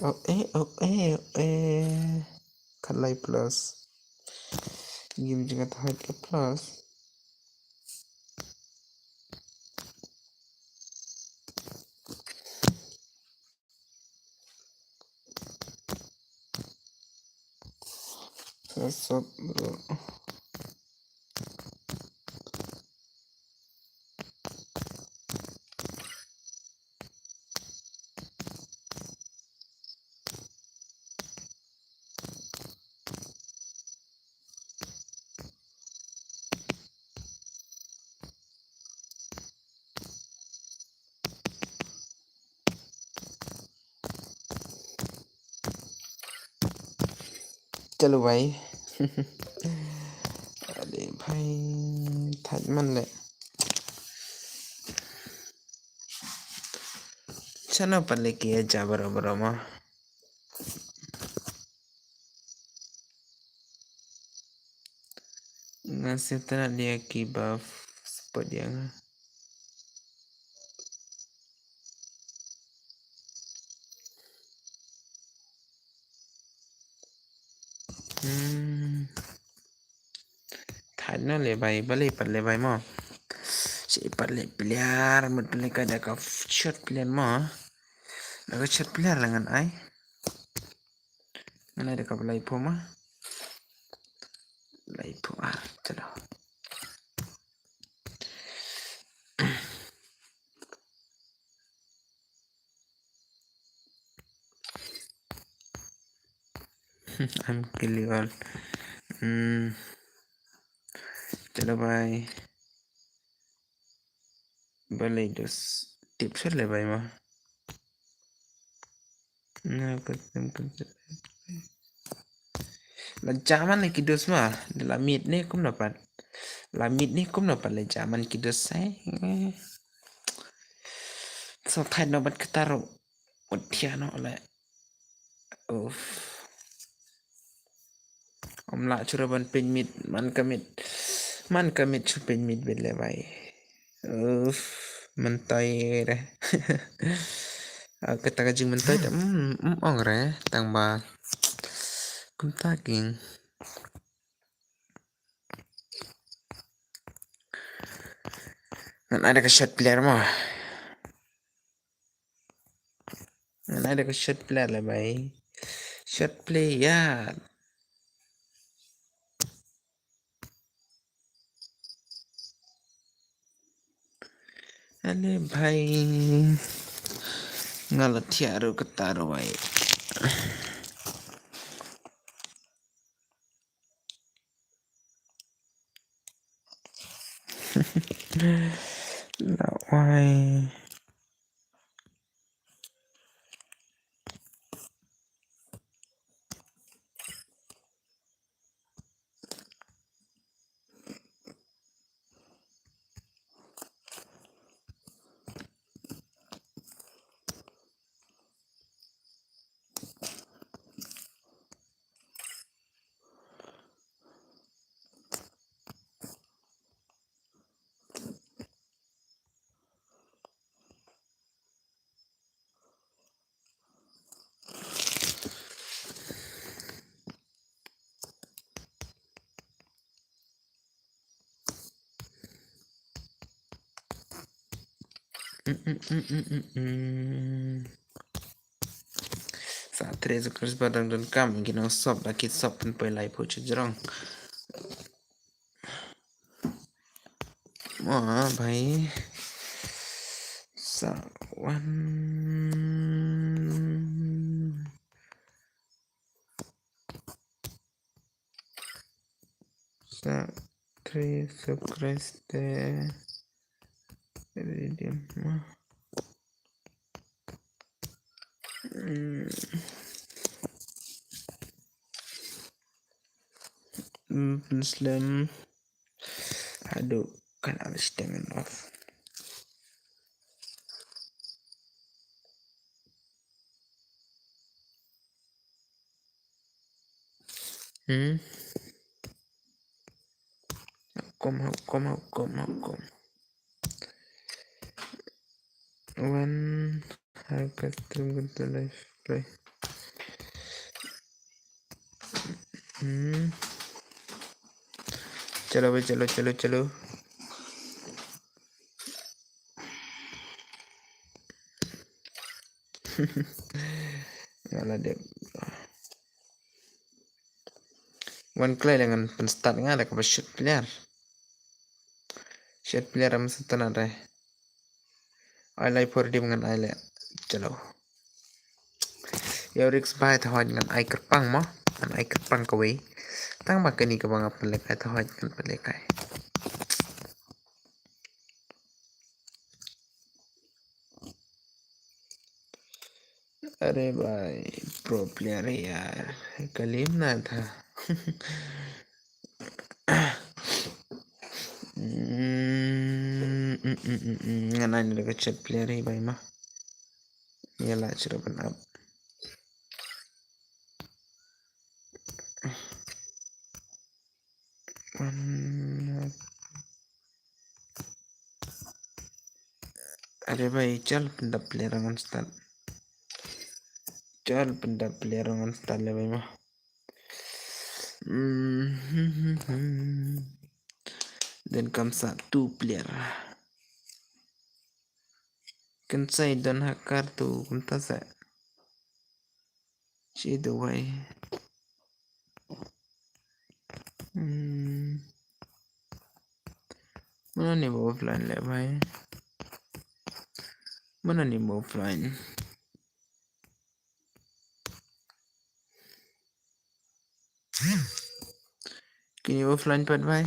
Oh eh, oh eh, oh eh. Khatlai plus. Ngim jingthait ka plus. Sa sop bro. Chalo bhai. Are bhai, thait man le. Chano pale ki ja baro baro ma. Nga sitna dia ki buff support dia nga. Hmm. Thait no le bai, balei pat le bai mo. Shi pat le player, mut pale ka da ka shot player mo. Da ka shot player la ngan ai. Ngan ai da ka balai pho ma. Balai pho ah, chalo. I'm kill you all. Hmm. Chalo bhai. Balei dos tip sir le bhai ma. Na ka tem ka. La jaman le ki dos ma, la mit ne kumno pat. La mit ne kumno pat le jaman ki dos sai. So thait no bat ka taro. Utia no le. Uff. Om la chura ban pin mit, man ka mit. Man ka mit chu pin mit bit le bai. Uff, man tai re. Ah, kata ka jing man tai ta, mm, mm, ong re, tang ba. Kumta king. Ngan ada ka shot player mo. Ngan ada ka shot player le bai. Shot player. Ale bhai. Nga la thiah ruh kata ruh bhai. La wai. Mm, mm, mm, mm, mm, mm. Tre subscriber dang donkam, ki nong sub, da ki sub pynpoi lai pho chajrong. Mo bhai. Sa wan. Sa tre subscribe te. Redeem mo. Hmm. Hmm, slem. Aduh, kan ada setengah off. Hmm. Hukum, hukum, hukum, hukum. Wan, harkat stream ke live play. Hmm. Chalo bhai, chalo, chalo, chalo. Nga la dep. Wan kloi la ngan pynstart nga da kaba shoot player. Shoot player am satan re. Ai lai por dim ngan ai le. Chalo. Yow risk bhai, thaw ngan ai kyrpang mo. Ngan ai kyrpang kawei. Tang ba kani kaba nga pynlehkai, thaw ngan pynlehkai. अरे भाई, pro player है यार, कलीम ना था। Hmm, hmm, hmm, hmm, hmm. Ngan ai na ka chat player hi bai ma. Ïa la chira ban up. Wan. Are bai, chal pyndap player ngan start. Chal pyndap player ngan start le bai ma. Hmm. Donkam sa two player. Kan sai don hakar tu kumta sa. Shi duwai. Hmm. Mano ni ba offline le bai. Mano ni ba offline. Kini offline pat bai.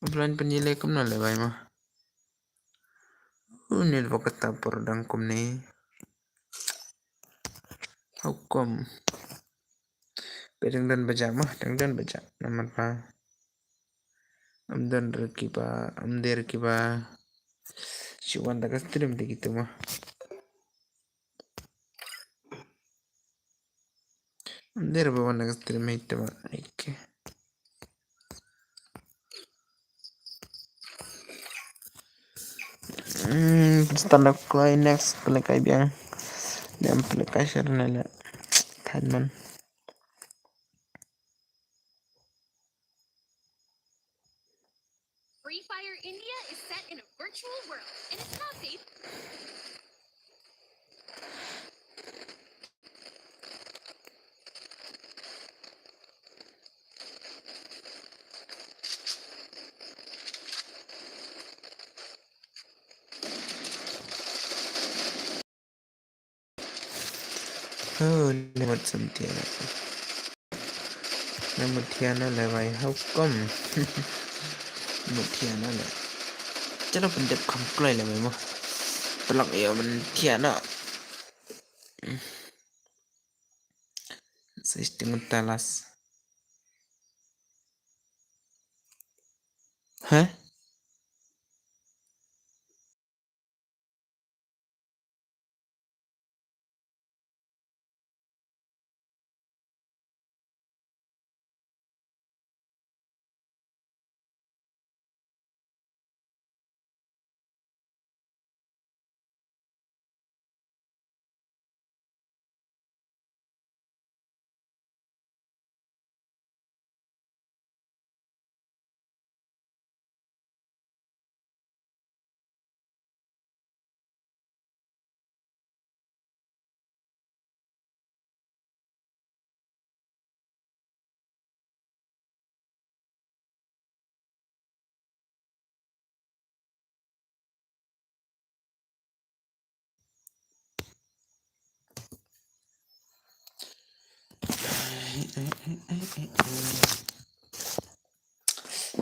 Offline pynjile kumno le bai ma. U network kata por dang kumne. How come? Pe dang dan baja ma, dang dan baja. Namar pa. Am dan reki ba, am der ki ba. Shi wan da ka stream de gitu ma. Am der ba wan da ka stream itu ma. Okay. Hmm, stand up kloi next pynlehkai biang. Dem pynlehkai share ne le. Than man. Free Fire India is set in a virtual world, and it's not safe. Oh, lemot samtia. Lemot thiana le bai, how come? Lemot thiana le. Chalo pyndep kham kloi le bai mo. Pelak yo ban thiana. Sa sting talas. Hah? Eh, eh, eh, eh, eh.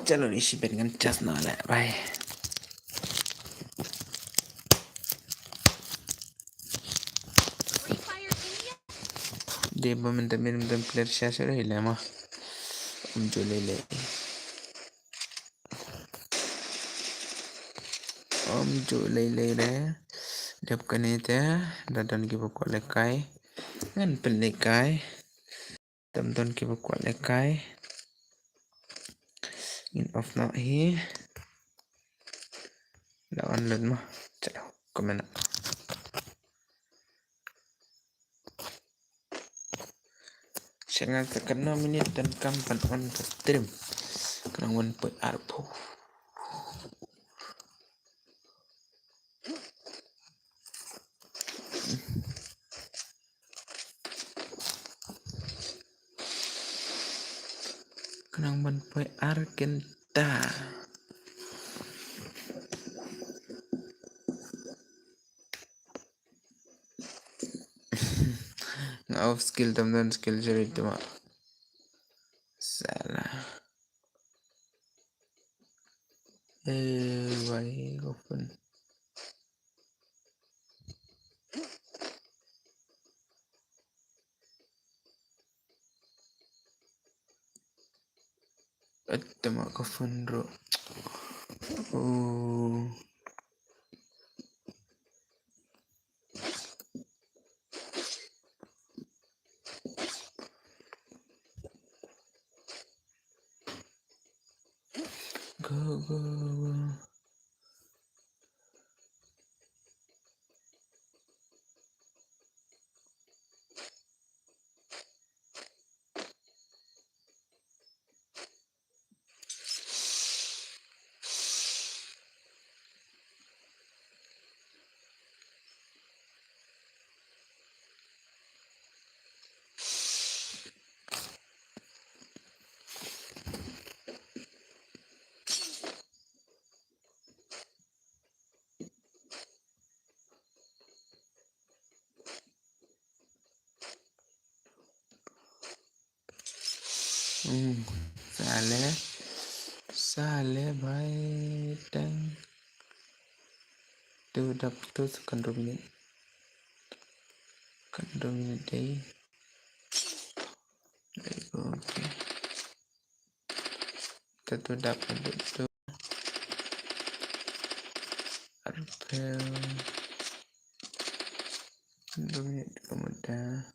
Chalo, isi bet ngan charge noh leh. Bye. Dei ba mynta mynta player sha sha lei lei ma. Ym ju lei lei. Ym ju lei lei re. Dep kane te da don kiba kwah lehkai. Ngan pynlehkai. Tam don kiba kwah lehkai. Ngin off noh hi. Da on lut mo. Chalo, comment. Sha nga ka katno minit donkam ban on ka stream. Ka nang wan poi arphew. Ka nang ban poi ar kynta. Nga off skill tam don skill jari tu ma. Salah. Eh, bhai, open. Ata ma ka phone ro. Oh. Go, go, go. Hmm, sale, sale bhai tang. Tu dap tu second room ni. Second room ni dei. Dei, okay. Tu tu dap tu tu. Arphew. Dum ni tu muda.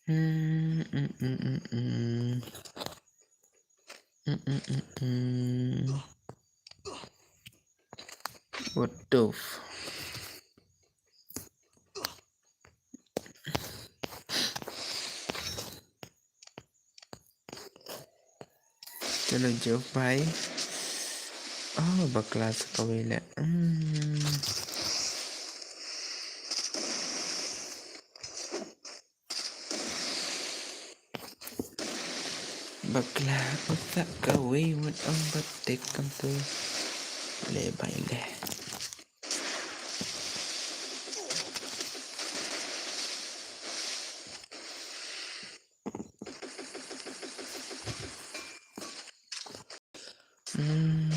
Hmm, hmm, hmm, hmm, hmm. Hmm, hmm, hmm, hmm. What the f-, Chalo, jop bhai. Oh, bakla sa kawei leh. Hmm. Bakla u sa kawei, wat ong ba tek kam tu. Le bhai le. Hmm.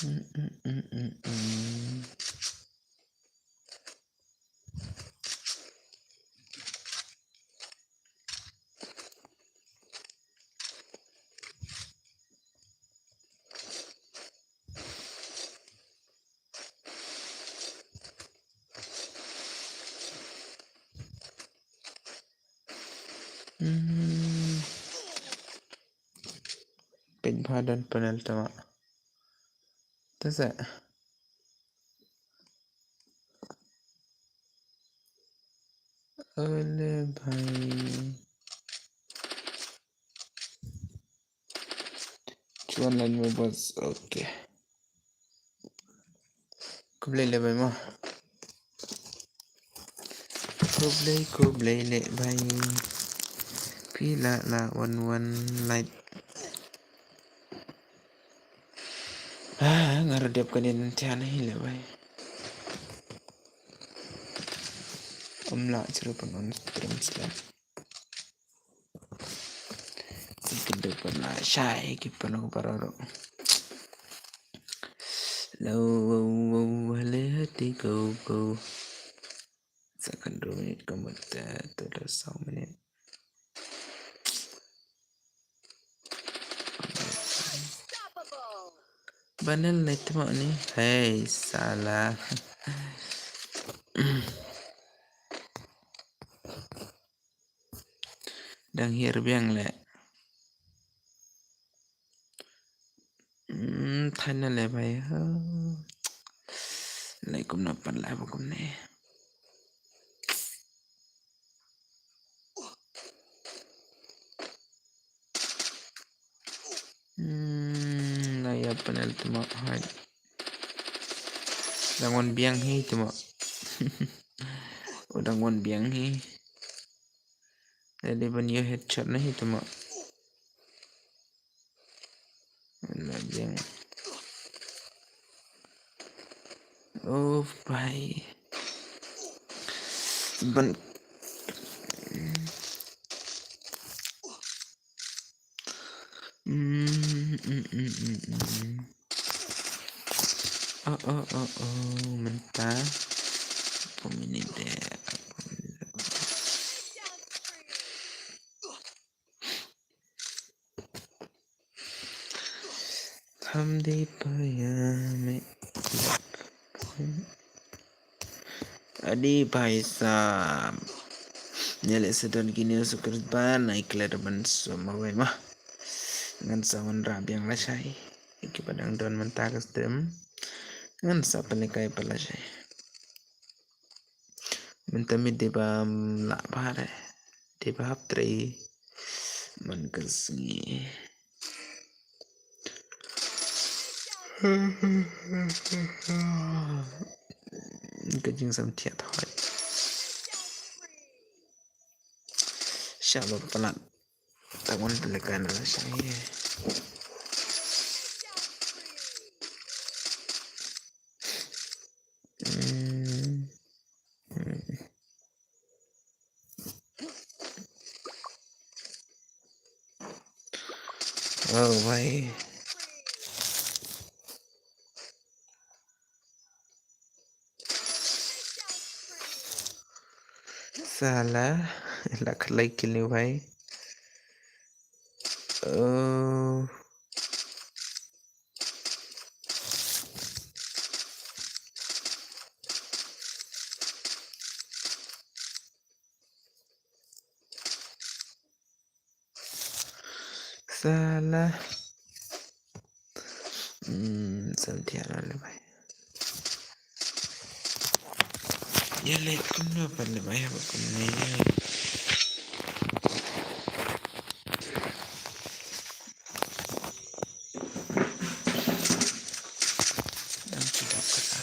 Hmm, hmm, hmm, hmm, hmm. Hmm. Peit bha don panel tama. Te sa. Ole bhai. Chuan line mo boss. Okay. Khublei le bhai mo. Khublei, khublei leh bhai. Phi la la wan wan like. Ah, nga ruh dep kane ngan thiah hi leh bhai. Ym lah shuh ruh ban on stream shuh. Ki dep ban lashai ki paralok baroh ruh. Lo, wo, wo, hale hati go go. Sa khyndai minit kumta, to da saw minit. Banel ne tmo ni. Hei sala. Dang hiar biang leh. Hmm, thana leh bhai. Leh kumno pat leh ba kumne. Hmm, na ïa panel tmo hai. Dang wan biang hi tmo. U dang wan biang hi. Dei ban ïa headshot na hi tmo. La biang. Oh bhai. Ban. Mm, mm, mm, mm, mm. Oh, oh, oh, oh, mynta. Apa minit deh? Apa minit? Hamdi paya me. Adi paisa. Nyale sedon kini usukar ban ai kler ban sumawai mah. Ngan sa wan rabiang lashai. Iki padang don mentah ke stream. Ngan sa panikai palashai. Mynta mit dei ba, mm, lah bha re. Dei ba hap trei man ka sngi. Ka jingsam thiah thoi. Sha ba palat. Tang wan pynleka na la sha ye. Hmm. Hmm. Oh, bhai. Sala, la khlei kini, bhai. Oh. Sala. Hmm, sala thiah la le bhai. Ya le kumno pan le bhai, haba kumne. Dang ki dap kata.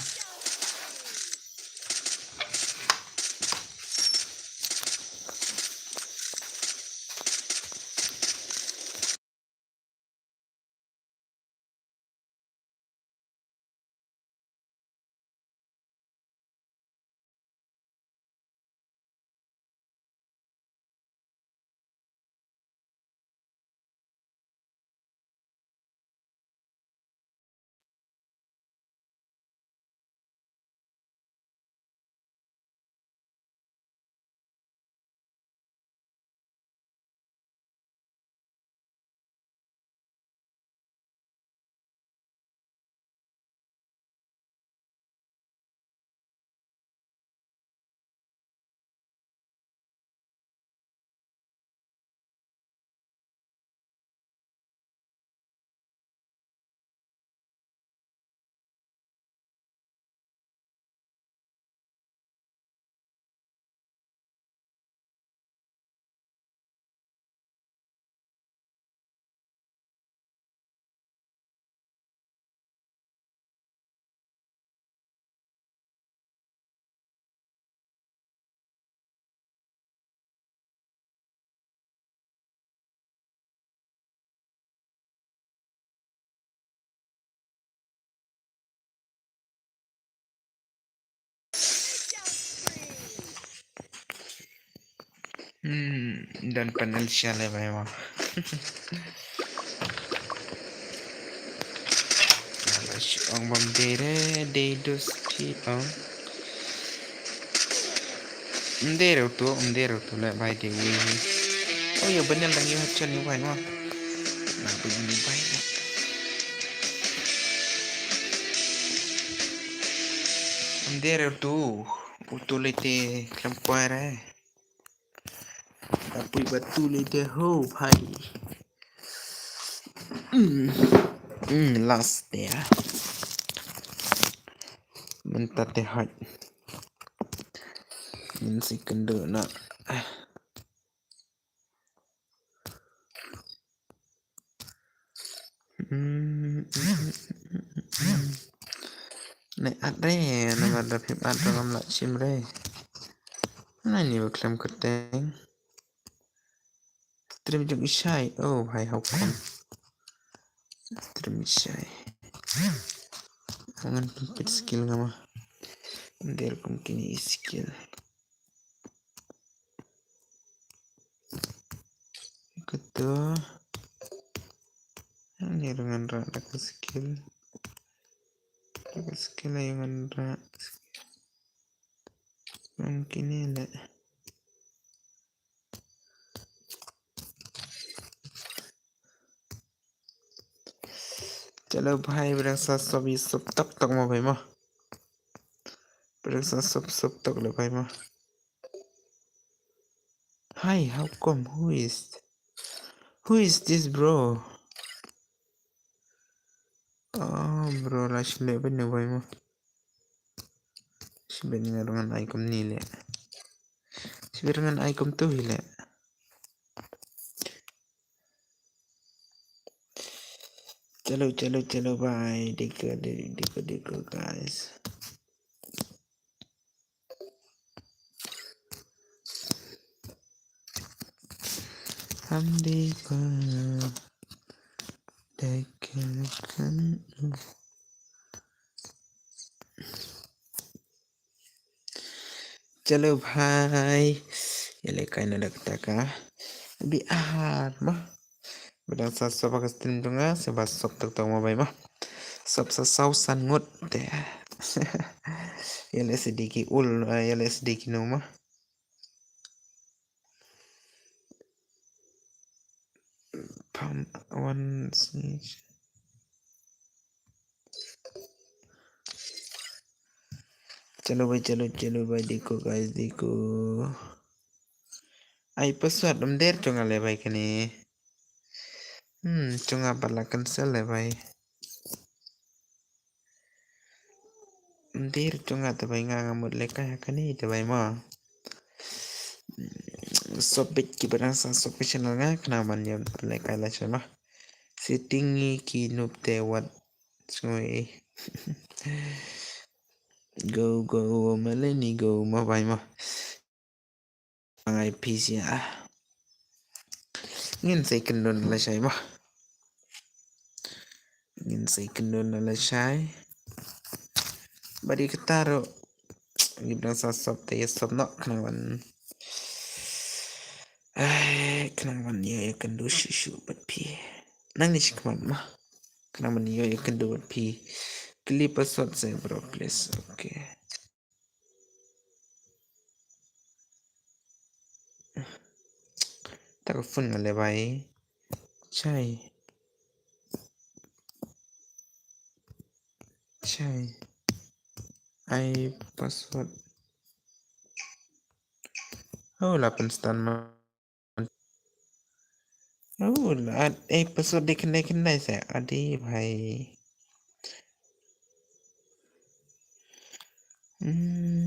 Hmm, don panel sha le bhai mo. Ong bam dere de dus ti ong. Mdere tu, mdere tu le bhai de wi. Oh ya, panel dang yu hachal ni bhai mo. Na tu ni bhai. Mdere tu, utu le te klem kuare. Apui batu le te ho bhai. Mm. Mm, last ya. Mynta te hot. Ngin si kynduh na. Mm, mm, mm, mm, mm. Ne at re, namar da phim at da ngam lah shim re. Na ni ba khlem kyrteng. Stream jong i shai. Oh, bhai, how come? Stream i shai. Ngan pynpeit skill nga ma. Nder kum kine i skill. Kato. Ani ruh ngan rah da ka skill. Da ka skill ayu ngan rah. Ngan kine le. Chalo bhai, ba dang sa sop, ïa sop tok tok mo bhai mo. Ba dang sa sop sop tok le bhai mo. Hi, how come? Who is, who is this, bro? Oh, bro, la shleh bha ne bhai mo. Sibit ngan ai kum ni le. Sibit ngan ai kum tu hi le. Chalo, chalo, chalo, bhai. Dikko, di-, dikko, dikko, guys. Ham dikko. Dikko, kan. Chalo bhai. Ïa le kai na dak taka. Bi ahar ma. Ba dang sa sop ha ka stream jong nga, sa ba sop tok tok mo bhai mo. Sop sa saw san ngut te. Ïa le sdiki ul, ïa le sdiki no mo. Pam wan sni. Chalo bhai, chalo, chalo bhai, dikko guys, dikko. Ai password ym der jong nga le bhai kane. Hmm, jong nga pat la cancel le bhai. Ym der jong nga te bhai, nga nga mut lehkai ha kane te bhai mo. Sop beit ki ba dang sa sop ka channel nga khnang ban ïa lehkai lashai mo. Setting ngi ki noob te wat sngewbha. Go go Melanie go mo bhai mo. Ngai phi sia. Ngin sa ïakynduh lashai mo. Ngin sa ïakynduh lashai. Bad ïa kata ruh, ngi ba dang sa sop te ïa sop noh khnang ban, ai, khnang ban ïa, ïakynduh shuh shuh bad phi. Nangne shi khmat mo. Khnang ban ïa, ïakynduh bad phi. Kylli password sa bro, please. Okay. Ta ka phone nga le bhai. Chai. Chai. Ai password. Oh, la pynstad ma. Oh, la, eh, password de khyndai khyndai sa. Ade bhai. Hmm.